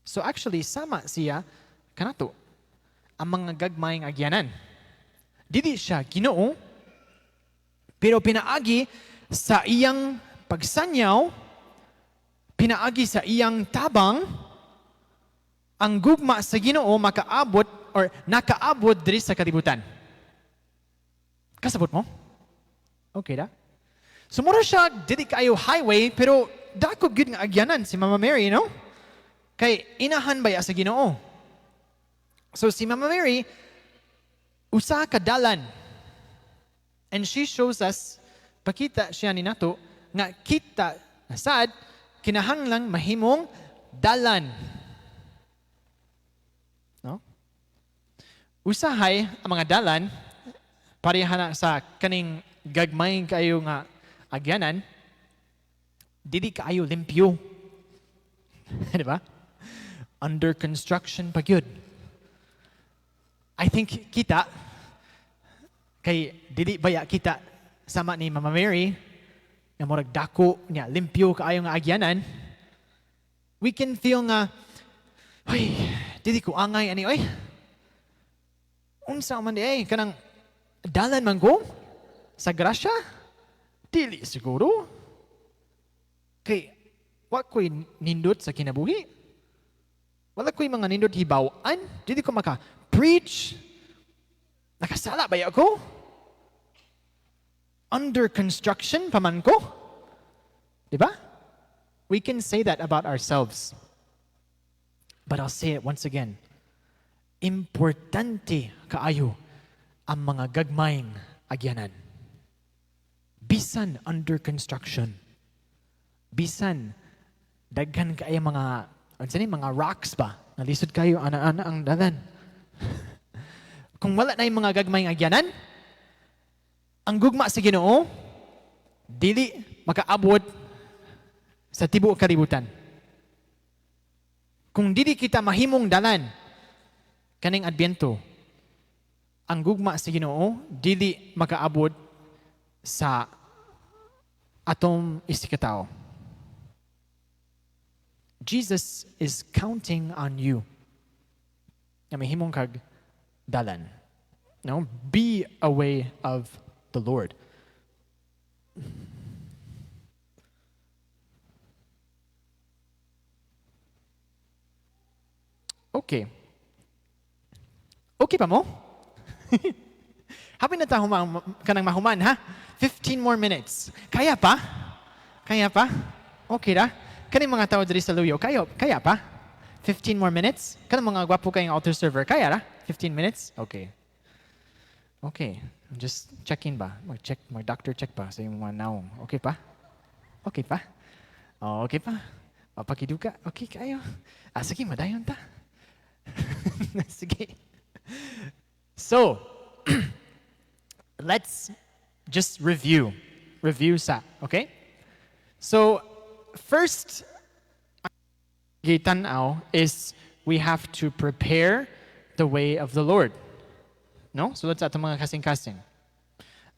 So actually, sama siya kanato ang mga gagmayng agyanan. Dili siya Ginoo, pero pinaagi sa iyang pagsanyaw, pinaagi sa iyang tabang, Ang gugma sa Ginoo makaabot or nakaabot diri sa kalibutan. Kasabot mo? Okay da? So mura siya dili kaayo highway, pero dako gyud nga agyanan si Mama Mary, no? Kay inahan baya sa Ginoo. So si Mama Mary usa ka dalan. And she shows us, pakita siya ni nato nga kita nasad kinahanglang mahimong dalan. No? Usahay ang mga dalan pareha na sa kaning gagmay kayo nga agyanan, dili kaayo limpyo. Di ba? Under construction pa gyud. I think kita kay dili baya kita sama ni Mama Mary nga murag dako nya limpyo kaayo nga agyanan, we can feel nga, "Hoy, dili ko angay ani oy. Unsa man di ay kanang dalan man ko sa grasya? Dili siguro. Kay wa ko'y nindot sa kinabuhi. Wala ko'y mga nindot hibaw-an. Dili ko maka preach. Nakasala ba ako? Under construction pa man ko." Di ba? We can say that about ourselves. But I'll say it once again. Importante kaayo ang mga gagmayng agyanan. Bisan under construction. Bisan daghan kaayo mga, unsa ni, mga rocks ba? Nalisod kayo ana-ana ang dalan. Kung wala na yung mga gagmayng agyanan, ang gugma sa Ginoo dili makaabot sa tibuok kalibutan. Kung dili kita mahimong dalan kaning Adbyento, ang gugma sa Ginoo dili makaabot sa atong isigkatawo. Jesus is counting on you. Nga mahimong kag dalan. No? Be a way of the Lord. Okay. Okay pa mo? Happy na ta humang, kanang mahuman, ha? 15 more minutes. Kaya pa? Kaya pa? Okay ra? Kaning mga tao diri sa Luyo, kaya, kaya pa? 15 more minutes? Kanang mga gwapo kayong altar server, kaya ra? 15 minutes? Okay. Okay. I'm just checking ba? Mag-check, mag-doctor check ba sa imong mga naong. Okay pa? Okay pa? Oh, okay pa? Mapakiduka? Okay kayo? Ah, sige, madayon ta. Sige. So, let's just review. Review sa, okay? So, first, gitan-aw is we have to prepare the way of the Lord. No? Sulod sa atong mga kasing-kasing.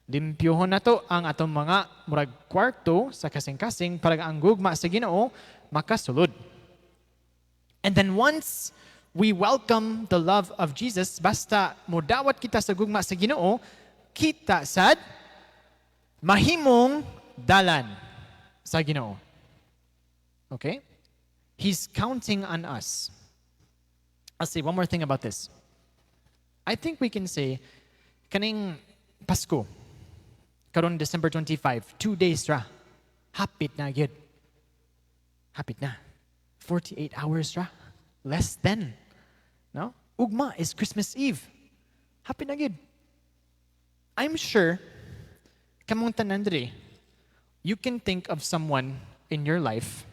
Limpyohon nato ang atong mga murag kwarto sa kasing-kasing para ang gugma sa Ginoo makasulod. And then once we welcome the love of Jesus, basta modawat kita sa gugma sa Ginoo, kita sad mahimong dalan sa Ginoo. Okay? He's counting on us. I'll say one more thing about this. I think we can say, kaning Pasko, karon December 25, 2 days ra, hapit na gyud. Hapit na. 48 hours ra. Less than. No? Ugma is Christmas Eve. Hapit na gyud. I'm sure, kamong tanan diri, you can think of someone in your life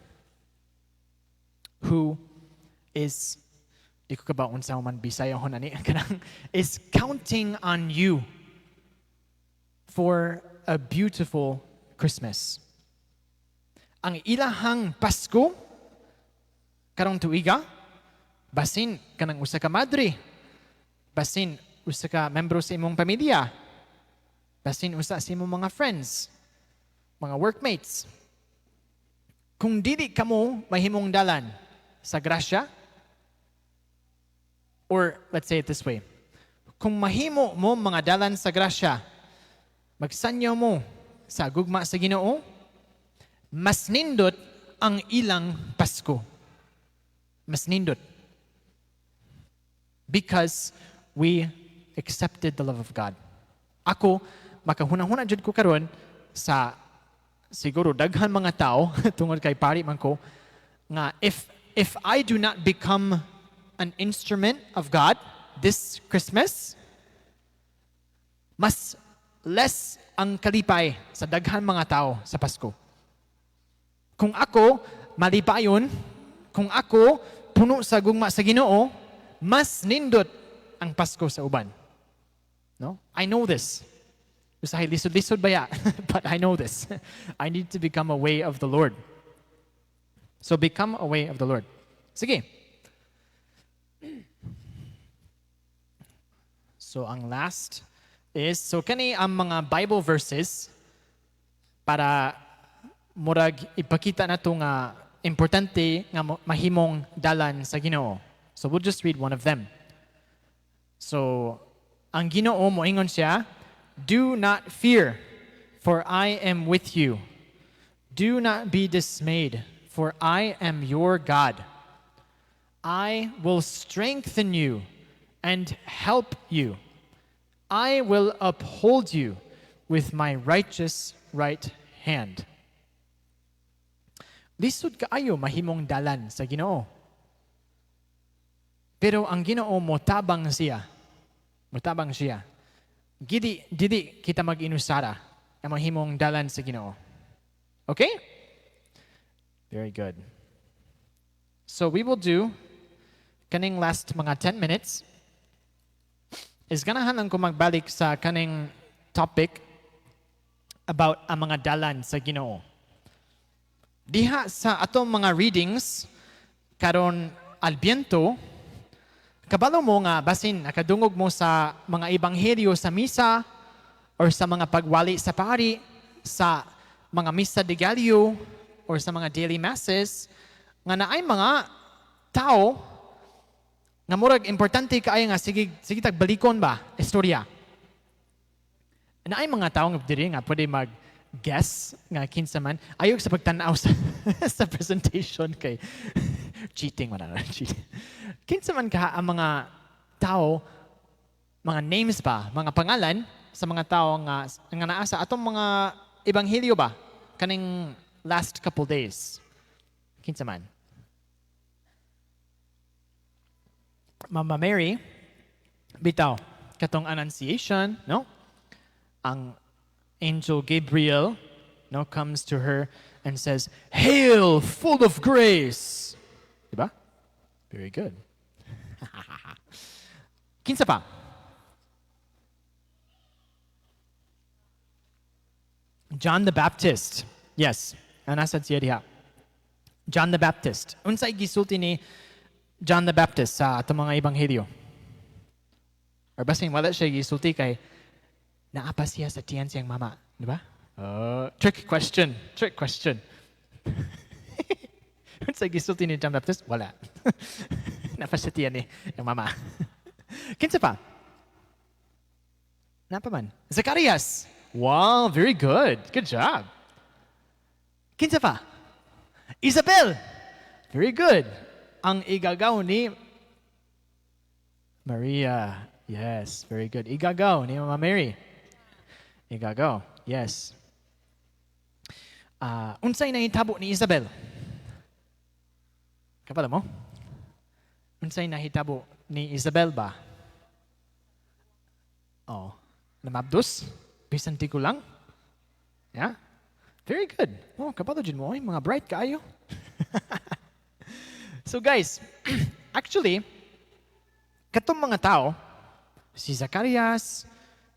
who is, di ko kabaw unsa man Bisaya hon ani, kanang is counting on you for a beautiful Christmas. Ang ilahang Pasko karong tuiga, basin kanang usa ka madre, basin usa ka membro sa imong pamilya, basin usa sa imong mga friends, mga workmates. Kung dili kamo mahimong dalan sa grasya, or let's say it this way, kung mahimo mo mga dalan sa grasya, magsanyaw mo sa gugma sa Ginoo, mas nindot ang ilang Pasko. Mas nindot. Because we accepted the love of God. Ako, makahuna-huna jud ko karon sa siguro daghan mga tao tungod kay pari man ko nga if I do not become an instrument of God this Christmas, mas less ang kalipay sa daghan mga tao sa Pasko. Kung ako malipayon, kung ako puno sa gugma sa Ginoo, mas nindot ang Pasko sa uban. No? I know this. Usahay lisod-lisod baya, but I know this. I need to become a way of the Lord. So become a way of the Lord. Sige. So ang last is, so kani ang mga Bible verses para murag ipakita nato nga importante nga mahimong dalan sa Ginoo. So we'll just read one of them. So ang Ginoo moingon siya, "Do not fear, for I am with you. Do not be dismayed, for I am your God. I will strengthen you and help you. I will uphold you with my righteous right hand." Lisod kaayo mahimong dalan sa Ginoo. Pero ang Ginoo motabang siya. Motabang siya. Gidi, dili kita mag-inusara ang mahimong dalan sa Ginoo. Okay? Very good. So we will do kaning last mga 10 minutes is ganahan lang ko magbalik sa kaning topic about ang mga dalan sa Ginoo. Diha sa atong mga readings karon Adbiento, kabalo mo nga basin nakadungog mo sa mga ebanghelyo sa misa or sa mga pagwali sa pari, sa mga misa de Gallo or sa mga daily masses nga naay mga tao nga murag importante kaayo nga sige sige tag balikon ba istorya. Naay mga tao nga diri nga pwede mag guess nga kinsa man ayaw sa pagtan-aw sa presentation kay cheating man na cheating. Kinsa man ka ang mga tao, mga names ba, mga pangalan sa mga tao nga naa sa atong mga ebanghelyo ba kaning last couple days? Kinsa man? Mama Mary, bitaw, katong Annunciation, no? Ang angel Gabriel, no, comes to her and says, "Hail, full of grace." Diba? Very good. Kinsa pa? John the Baptist. Yes. Anasa siya diha. John the Baptist. Unsay gisulti ni John the Baptist sa atong mga ebanghelyo? Or basin wala siya gisulti kay naa pa siya sa tiyan siyang mama, di ba? Trick question. Trick question. Unsay gisulti ni John Baptist? Wala. Naa pa sa tiyan ni yung mama. Kinsa pa? Naa pa man. Zacarias. Wow, very good. Good job. Kinsa pa? Isabel. Very good. Ang igagaw ni Maria. Yes, very good. Igagaw ni Mama Mary. Igagaw. Yes. Unsay nahitabo ni Isabel? Kabalo mo? Unsay nahitabo ni Isabel ba? Oh, namabdos? Bisan ti ko lang? Yeah? Very good. Oh, kabalo jud mo, oy, mga bright kaayo. So guys, actually, katong mga tao, si Zacarias,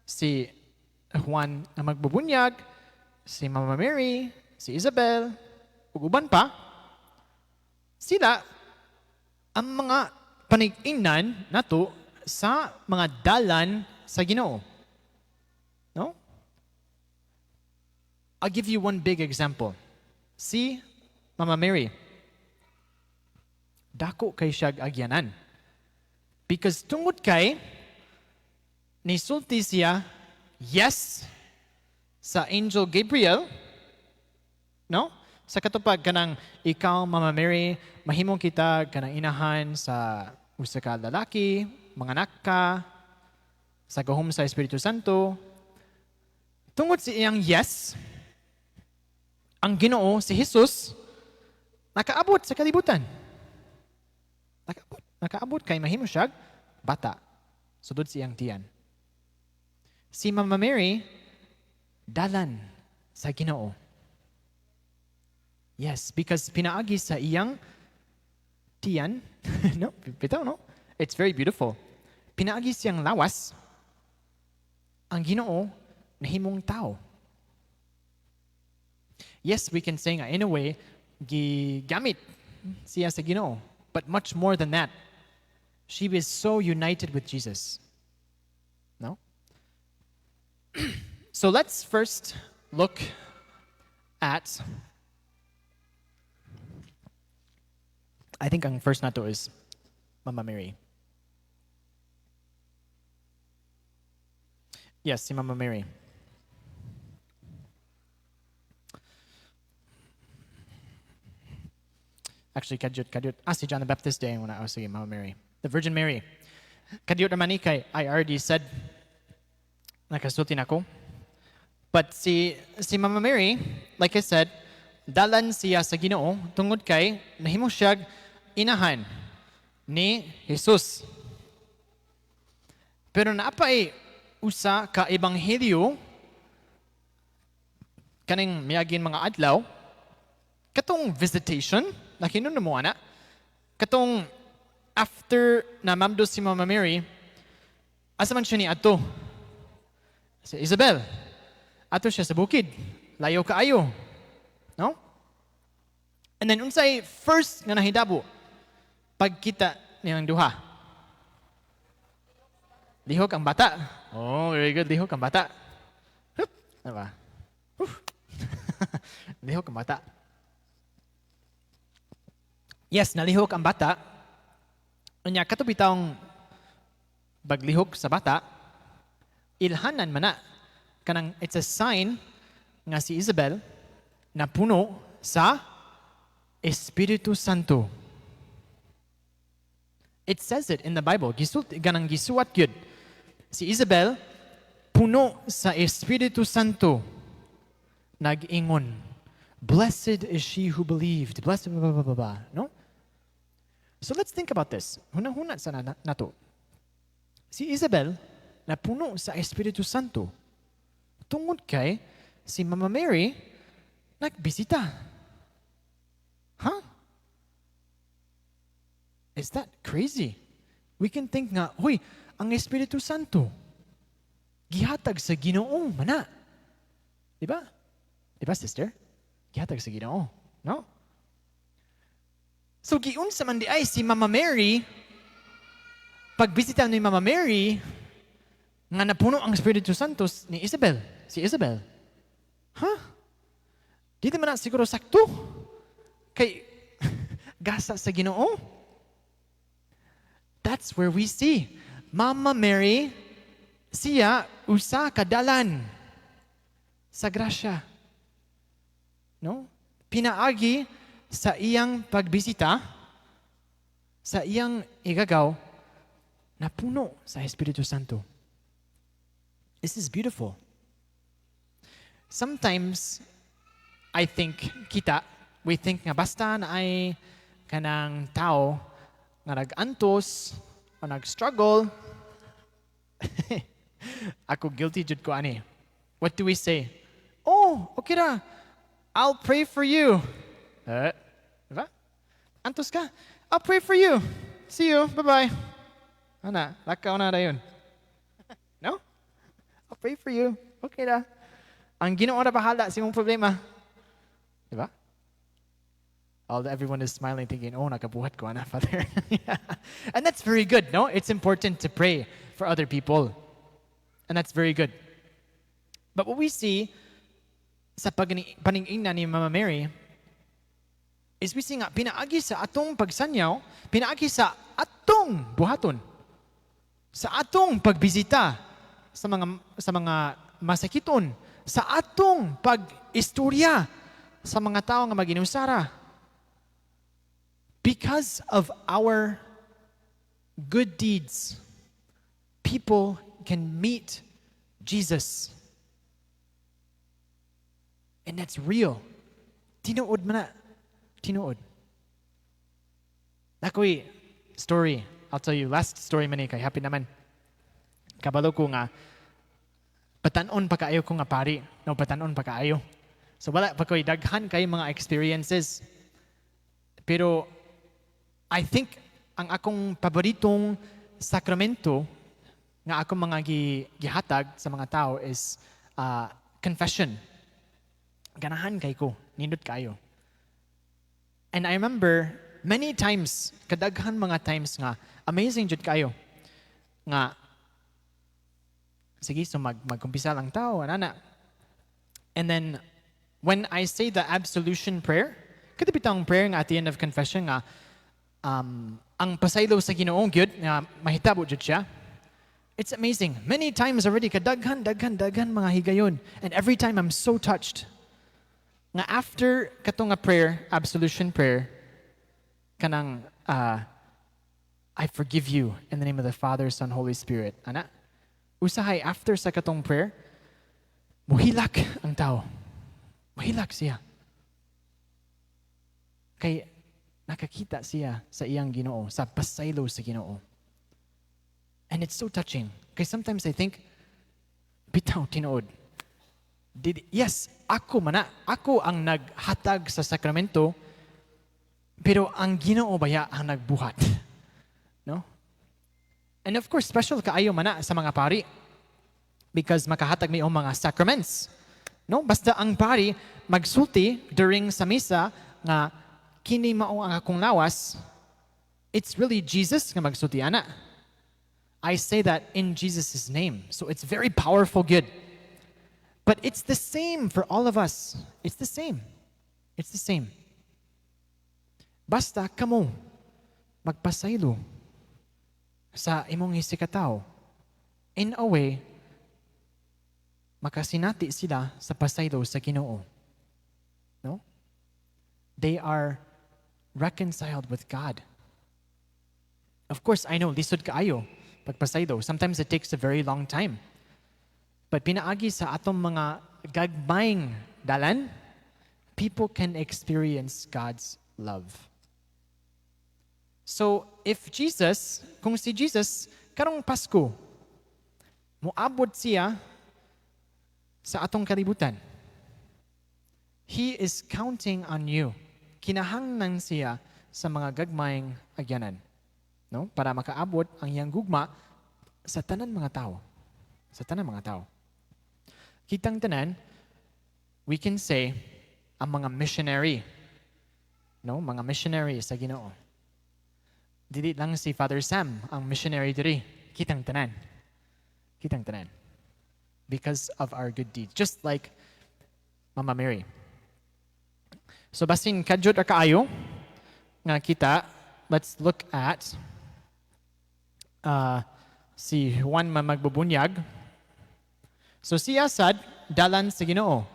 si Juan na magbubunyag, si Mama Mary, si Isabel, ug uban pa, sila ang mga panig-ingnan nato sa mga dalan sa Ginoo. No? I'll give you one big example. Si Mama Mary, dako kay siyag agyanan. Because tungod kay nisulti siya yes sa Angel Gabriel, no? Sa katupag kanang ikaw, Mama Mary, mahimong kita kanang inahan sa usa ka lalaki, Manganak ka sa gahom sa Espiritu Santo. Tungod sa iyang yes, ang Ginoo, si Jesus, nakaabot sa kalibutan. Nakaabot. Nakaabot kay mahimo siya bata. Sudod sa iyang tiyan. Si Mama Mary, dalan sa Ginoo. Yes, because pinaagi sa iyang tiyan, no, bitaw, no? It's very beautiful. Pinaagi sa iyang lawas, ang Ginoo nahimong tao. Yes, we can say nga, in a way, gigamit siya sa Ginoo. But much more than that, she was so united with Jesus. No? So let's first look at, I think ang first nato is Mama Mary. Yes, si Mama Mary. Actually, kadyot, kadyot. Ah, si John the Baptist day when I was sige, Mama Mary. The Virgin Mary. Kadyot naman ni kay, I already said, nakasulti na ko. But si Mama Mary, like I said, dalan siya sa Ginoo tungod kay nahimo siya inahan ni Jesus. Pero naapay usa ka ebanghelyo kaning miagin mga adlaw, katong visitation, nakinuno mo ana, katong after na mamdos si Mama Mary, asa man siya ni adto? Si Isabel. Ato siya sa bukid. Layo kaayo. No? And then unsay first nga nahitabo pagkita nilang duha? Lihok ang bata. Oh, very good. Lihok ang bata. Hup. Ano ba? Uf. Lihok ang bata. Yes, nalihok ang bata. Unya, kato bitawng baglihok sa bata, ilhanan man na. Kanang it's a sign nga si Isabel napuno sa Espiritu Santo. It says it in the Bible. Gisult, ganang gisuwat gyud. Si Isabel puno sa Espiritu Santo. Nag-ingon, "Blessed is she who believed." Blessed, blah, blah, blah, blah. No? So let's think about this. Hunahuna sa nato. Si Isabel napuno sa Espiritu Santo. Tungod kay si Mama Mary nagbisita. Huh? Is that crazy? We can think nga, huy, ang Espiritu Santo gihatag sa Ginoo mana. Di ba? Di ba, sister? Gihatag sa Ginoo, no? So giunsa man di ay si Mama Mary, pagbisita ni Mama Mary, nga napuno ang Espiritu Santo ni Isabel, si Isabel. Huh? Di man na siguro sakto. Kay gasa sa Ginoo. That's where we see Mama Mary, siya usa ka dalan sa grasya. No? Pinaagi sa iyang pagbisita, sa iyang igagaw, napuno sa Espiritu Santo. This is beautiful. Sometimes, I think, kita, we think nga basta na ay kanang tao nga nag-antos o nag-struggle, ako guilty jud ko ani. What do we say? "Oh, okay ra. I'll pray for you." Eh, diba? Antos ka? "I'll pray for you. See you. Bye-bye." Ana, lakaw na dayon. No? "I'll pray for you. Okay ra. Ang Ginoo ra bahala sa imong problema." Diba? Everyone is smiling, thinking, "Oh, nakabuhat ko, ana, Father." Yeah. And that's very good, no? It's important to pray for other people. And that's very good. But what we see sa paningina ni Mama Mary is we see nga, pinaagi sa atong pagsanyaw, pinaagi sa atong buhaton, sa atong pagbisita sa mga masakiton, sa atong pag-istorya sa mga tao nga maginusara. Because of our good deeds, People can meet Jesus. And that's real. Tinuod man na. Tinuod. Naa ko'y story. I'll tell you, last story man ni kay happy naman. Kabalo ko nga, batan-on pa kaayo ko nga pari. No, batan-on pa kaayo. So wala pa ko'y daghan kay mga experiences. Pero I think ang akong paboritong sakramento nga akong mga gihatag sa mga tao is confession. Ganahan kay ko, nindot kayo. And I remember many times, kadaghan mga times nga, amazing jud kayo. Nga, sige, so magkumpisal ang tao, anana. And then, when I say the absolution prayer, kato bitang prayer nga at the end of confession nga, ang pasaylo sa Ginoo gyud nga mahitabo jud siya. It's amazing. Many times already, kadaghan, daghan, daghan mga higayon. And every time I'm so touched. Nga after kato nga prayer, absolution prayer, kanang, "I forgive you in the name of the Father, Son, Holy Spirit." Ana, usahay after sa katong prayer, muhilak ang tao. Muhilak siya. Kay nakakita siya sa iyang Ginoo, sa pasaylo sa Ginoo. And it's so touching. Kay sometimes I think, bitaw tinuod. Yes, ako man na, ako ang naghatag sa sakramento, pero ang Ginoo baya ang nagbuhat. No? And of course, special kaayo man na sa mga pari because makahatag mi og mga sacraments. No? Basta ang pari magsulti during sa misa nga kini mao ang akong lawas, it's really Jesus nga magsulti ana. I say that in Jesus' name. So it's very powerful good. But it's the same for all of us. It's the same. It's the same. Basta kamo magpasaylo sa imong isigkatawo. In a way, makasinati sila sa pasaylo sa Ginoo. No? They are reconciled with God. Of course, I know, lisod kaayo pagpasaylo. Sometimes it takes a very long time. But pinaagi sa atong mga gagmayng dalan, people can experience God's love. So, if Jesus, kung si Jesus, karong Pasko, moabot siya sa atong kalibutan. He is counting on you. Kinahanglan siya sa mga gagmayng agyanan. No? Para makaabot ang iyang gugma sa tanan mga tao. Sa tanan mga tao. Kitang tanan, we can say, ang mga missionary. No? Mga missionary sa Ginoo. Dili lang si Father Sam ang missionary diri. Kitang tanan. Kitang tanan. Because of our good deeds. Just like Mama Mary. So basin kadyot ra kaayo nga kita, let's look at si Juan Magbubunyag. So siya sad dalan sa Ginoo.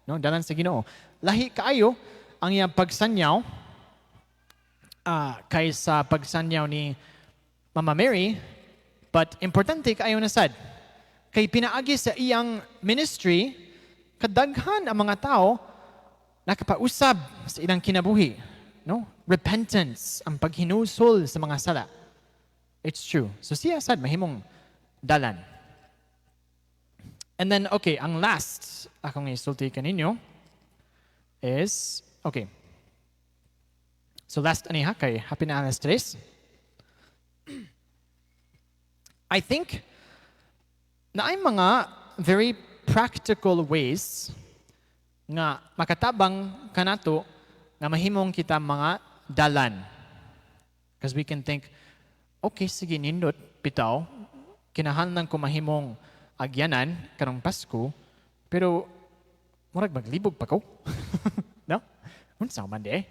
No, dalan sa Ginoo. Lahi kaayo ang iyang pagsanyaw kaysa pagsanyaw ni Mama Mary, but importante kaayo na sad. Kay pinaagi sa iyang ministry, kadaghan ang mga tao nakapausab sa ilang kinabuhi. No? Repentance, ang paghinusol sa mga sala. It's true. So siya sad mahimong dalan. And then, okay, ang last akong isulti kaninyo is, okay. So last ani ha, kay hapit na alas tres. I think naay mga very practical ways nga makatabang kanato nga mahimong kita mga dalan. Because we can think, okay, sige, nindot, bitaw, kinahanglan ko mahimong agyanan karong Pasko, pero murag maglibog pa ko. No? Unsa man di?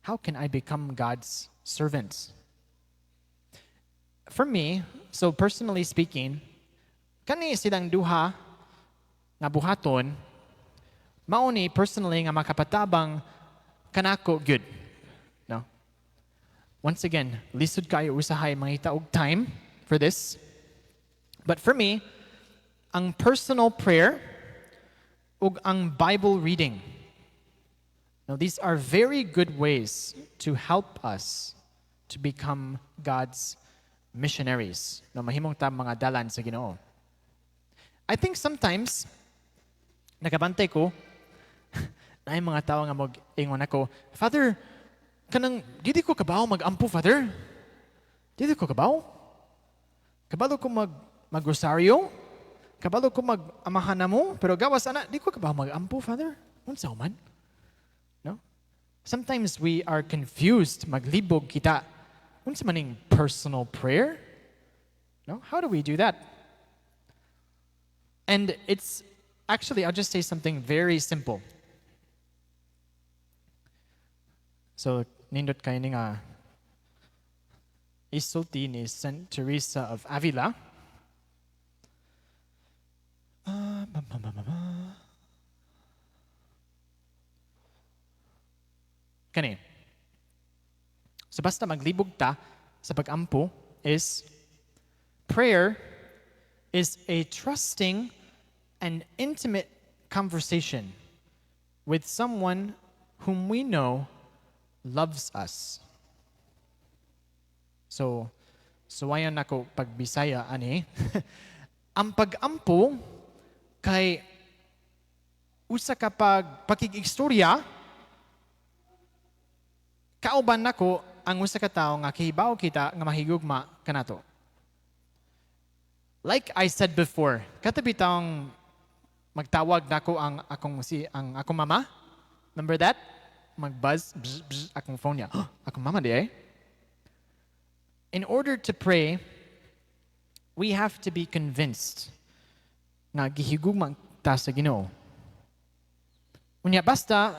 How can I become God's servant? For me, so personally speaking, kani silang duha nga buhaton, mao ni personally nga makapatabang kanako good. No? Once again, lisod kayo usahay mangita og time for this. But for me, ang personal prayer ug ang Bible reading. Now, these are very good ways to help us to become God's missionaries. No, mahimong ta mga dalan sa Ginoo. I think sometimes nakabantay ko naay mga tao nga mag-ingon ako, "Father, kanang dili ko kabaw mag-ampo, Father. Dili ko kabaw. Kabalo ko mag-rosaryo, kabalo ko mag-Amahan Namo, pero gawas ana, di ko kabaw mag-ampo, Father. Unsa man?" No? Sometimes we are confused, maglibog kita. Unsa man ning personal prayer? No? How do we do that? And it's actually, I'll just say something very simple. So, nindot kay ni nga isulti ni Saint Teresa of Avila. Ah, ma, ma, ma, ma, ma. Kani. So basta maglibog ta sa pag-ampo is prayer is a trusting and intimate conversation with someone whom we know loves us. So, suwayan nako pagbisaya ani. Ang pag-ampo kay usa ka pag pakig-istorya kauban nako ang usa ka tawo nga kahibaw kita nga mahigugma kanato. Like I said before, kato bitawng magtawag nako ang akong mama. Remember that? Mag-buzz, bzz, bzz, akong phone niya. Akong mama diay. In order to pray, we have to be convinced nga gihigugma ta sa Ginoo. Unya basta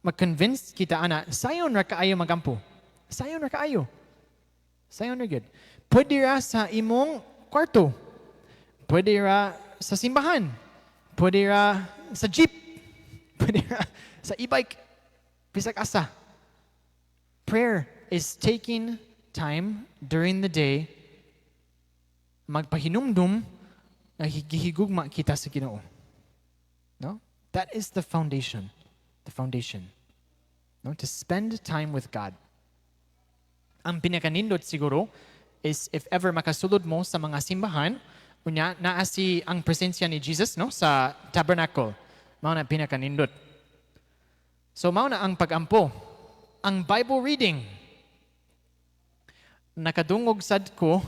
mag-convince kita ana, sayon ra kaayo magampo. Sayon ra kaayo. Sayon ra gyud. Pwede ra sa imong kwarto. Pwede ra sa simbahan. Pwede ra sa jeep. Pwede ra sa e-bike. Bisag asa. Prayer is taking time during the day magpahinumdum nga gihigugma kita sa Ginoo. No? That is the foundation. The foundation. No? To spend time with God. Ang pinakanindot siguro is if ever makasulod mo sa mga simbahan, unya naa si ang presensya ni Jesus, no, sa tabernacle. Mao na pinakanindot. So mao na ang pagampo. Ang Bible reading. Nakadungog sad ko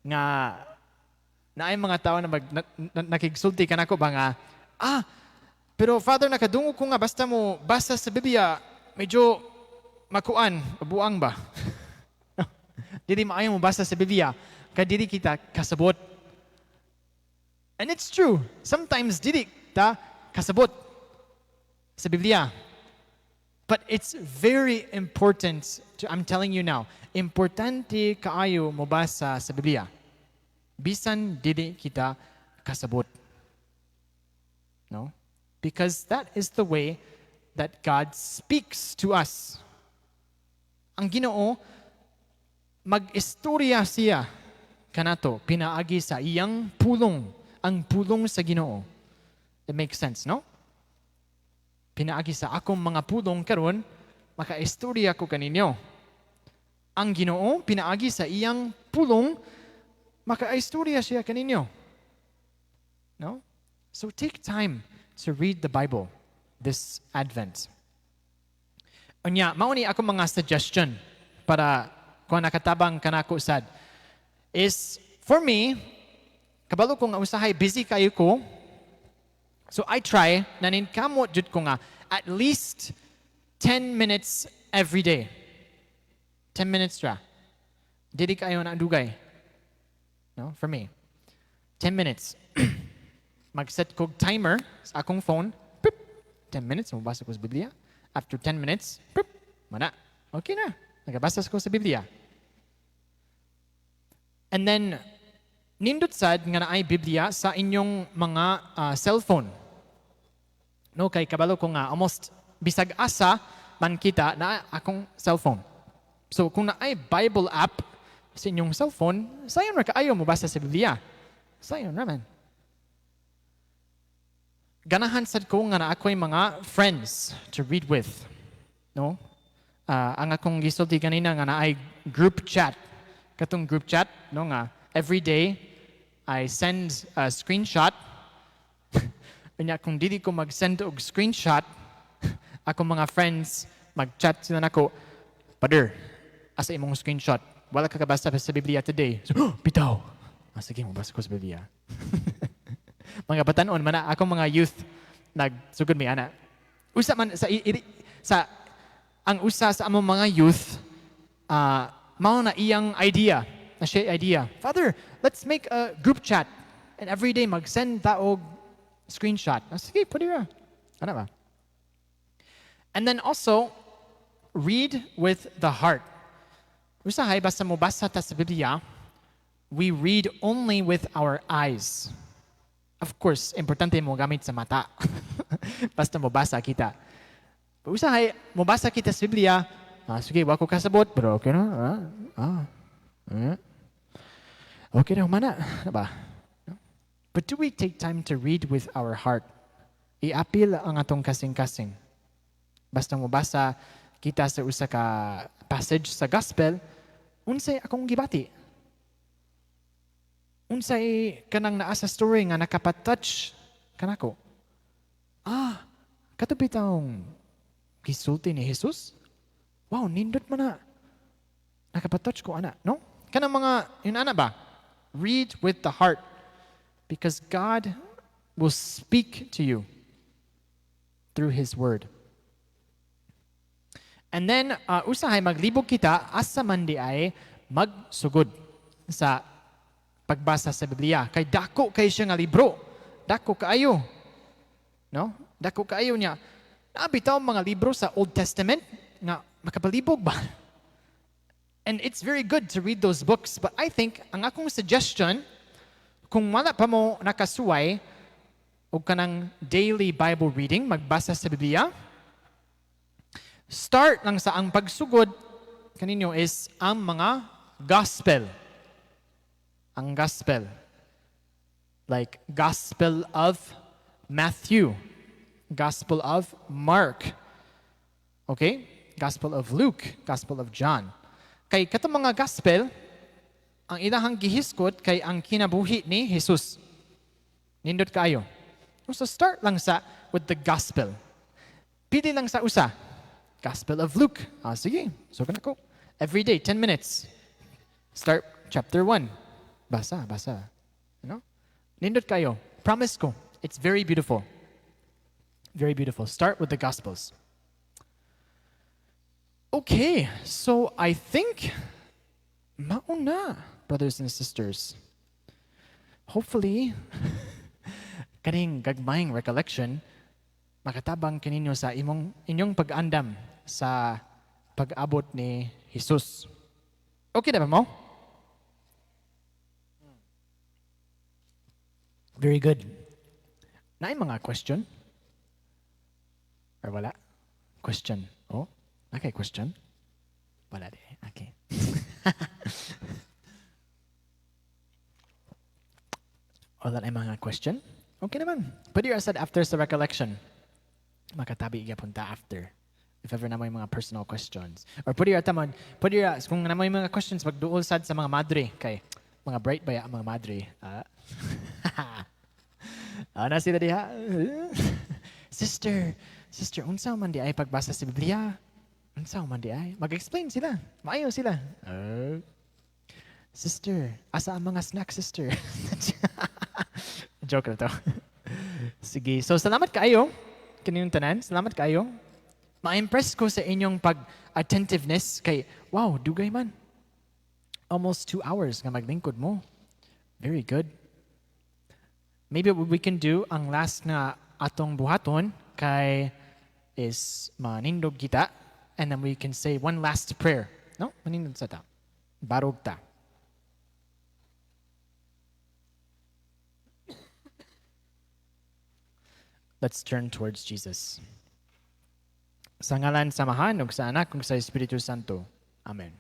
nga naay mga tao na nakigsulti kanako ba nga, "Ah, pero Father, nakadungog ko nga basta mo basa sa Biblia medyo makuan, buang ba? Dili maayo mo basa sa Biblia kay dili kita kasabot." And it's true. Sometimes dili ta kasabot sa Biblia. But it's very important to, I'm telling you now, importante kaayo mo basa sa Biblia. Bisan dili kita kasabot. No? Because that is the way that God speaks to us. Ang Ginoo mag-istorya siya kanato pinaagi sa iyang pulong, ang pulong sa Ginoo. It makes sense, no? Pinaagi sa akong mga pulong karon, makaistorya ko kaninyo. Ang Ginoo pinaagi sa iyang pulong, makaistorya siya kaninyo. No? So take time to read the Bible this Advent. Unya, mao ni ako mga suggestion para kung nakatabang kanako sad is for me, kabalo ko nga usahay busy kayo ko. So I try naninkamot jud ko nga at least 10 minutes every day. 10 minutes ra. Dili kayo na dugay. No, for me. 10 minutes. Mag-set kog timer sa akong phone. Pip, 10 minutes, mabasa ko sa Biblia. After 10 minutes, pip, mana. Okay na. Nagabasa ko sa Biblia. And then, nindot sad nga naay Biblia sa inyong mga cellphone. No, kay kabalo ko nga almost bisag asa man kita na akong cellphone. So kung naay Bible app sa inyong cellphone, sayon ra kaayo mo basa sa Biblia. Sayon ra man. Ganahan sad ko nga naa ako'y mga friends to read with. No? Ang akong gisulti ganina nga naay group chat. Katong group chat, no, nga every day I send a screenshot. Unya kung dili ko mag-send og screenshot, akong mga friends mag-chat sila nako, "Brother, asa imong screenshot? Wala ka kabasa sa Biblia today." So, "Oh, bitaw. Ah, sige, mabasa ko sa Biblia." Mga batanon man na, akong mga youth nagsugod mi ana. Usa man sa sa ang usa sa among mga youth, mao na iyang idea, na siya idea. "Father, let's make a group chat and every day mag-send ta og screenshot." Ah, sige, pwede ra. Ana ba? And then also, read with the heart. Usahay, basta mo basa ta sa Biblia, we read only with our eyes. Of course, importante mo gamit sa mata. Basta mo basa kita. Pero usahay, mo basa kita sa Biblia, ah, sige, wa ko kasabot, pero okay na. Ah, ah, eh. Okay na, humana. Ano ba? But do we take time to read with our heart? Iapil ang atong kasing-kasing. Basta mo basa kita sa usa ka passage sa gospel, unsay akong gibati? Unsay kanang naa sa story nga nakapatouch kanako? Ah, kato bitawng gisulti ni Jesus? Wow, nindot man na. Nakapatouch ko ana, no? Kanang mga yun ana ba? Read with the heart because God will speak to you through His Word. And then, usahay maglibog kita asa man di ay magsugod sa pagbasa sa Biblia. Kay dako kay siya nga libro. Dako kaayo. No? Dako kaayo niya. Naa bitaw mga libro sa Old Testament nga makapalibog ba? And it's very good to read those books. But I think, ang akong suggestion, kung wala pa mo nakasuway og kanang daily Bible reading, magbasa sa Biblia, start lang sa ang pagsugod kaninyo is ang mga gospel. Ang gospel. Like Gospel of Matthew, Gospel of Mark. Okay? Gospel of Luke, Gospel of John. Kay katong mga gospel, ang ilahang gihisgot kay ang kinabuhi ni Jesus. Nindot kaayo. So start lang sa with the gospel. Pili lang sa usa. Gospel of Luke. Ah, sige, so ko. Every day, 10 minutes. Start chapter 1. Basa, basa. You know? Nindot kaayo. Promise ko. It's very beautiful. Very beautiful. Start with the Gospels. Okay, so I think mao na, brothers and sisters. Hopefully, kaning gagmayng recollection makatabang kaninyo sa imong inyong pag-andam sa pag-abot ni Jesus. Okay na ba mo? Very good. Naay mga question? Or wala? Question. Oh, okay, question? Wala di. Okay. Wala na mga question? Okay naman. Pwede yung said after sa recollection. Makatabi gyapon ta after. If ever naa moy mga personal questions. Or pwede yung man, pwede yung, kung naa moy mga questions, magduol sad sa mga madre. Kay, mga bright ba ya ang mga madre? Ah. Ah, na sila diha. "Sister, sister, unsa man di ay pagbasa sa Biblia? Unsa man di ay?" Mag-explain sila. Maayo sila. "Sister, asa ang mga snack, sister?" Joke na to. Sige. So, salamat kaayo. Kaninyong tanan. Salamat kaayo. Ma-impress ko sa inyong pag-attentiveness kay, wow, dugay man. Almost 2 hours nga maglingkod mo. Very good. Maybe what we can do, ang last na atong buhaton kay is manindog kita and then we can say one last prayer. No? Manindog sa ta. Barog ta. Let's turn towards Jesus. Sa ngalan sa Amahan, ug sa Anak, ug sa Espiritu Santo. Amen.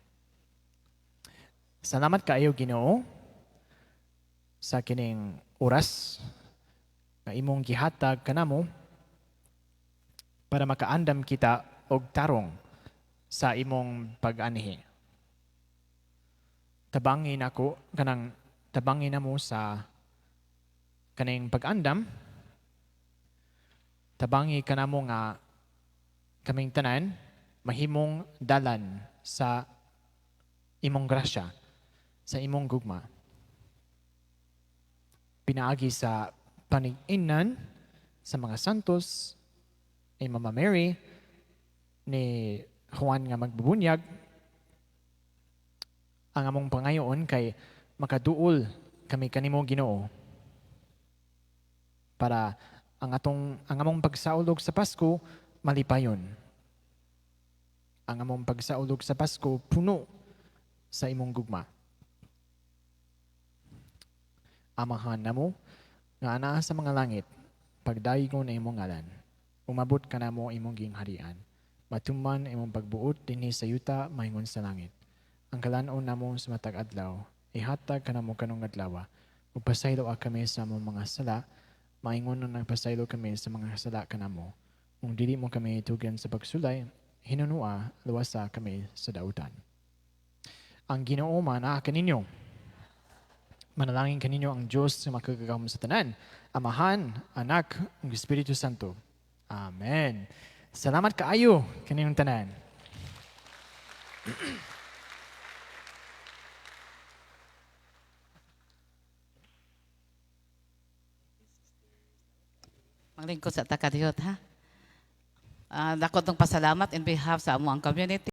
Salamat kaayo, Ginoo, sa kining oras nga imong gihatag kanamo para makaandam kita og tarong sa imong pag-anhi. Tabangi nako kanang tabangi namo sa kaning pag-andam. Tabangi kanamo nga kaming tanan mahimong dalan sa imong grasya, sa imong gugma. Pinaagi sa panig-inan sa mga santos, ni Mama Mary, ni Juan nga magbubunyag, ang among pangayoon kay makaduol kami kanimo, Ginoo, para ang among pagsaulog sa Pasko malipayon. Ang among pagsaulog sa Pasko puno sa imong gugma. Amahan namo nga anaa sa mga langit, pagdaygon ang imong ngalan. Umabot kanamo imong gingharian. Matuman imong pagbuot dinhi sa yuta maingon sa langit. Ang kalan-on namo sa matag adlaw, ihatag kanamo karong adlaw. Ug pasayloa kami sa among mga sala, maingon nga nagpasaylo kami sa mga sala kanamo. Ug dili mo kami itugyan sa pagsulay, hinunua, luwasa kami sa dautan. Ang Ginoo manaa kaninyo. Manalangin kaninyo ang Diyos sa makagagahom sa tanan, Amahan, Anak, ug Espiritu Santo. Amen. Salamat kaayo kaninyong tanan. Manglingkod sa ta kadiyot, ha. Dako tong pasalamat in behalf sa among community.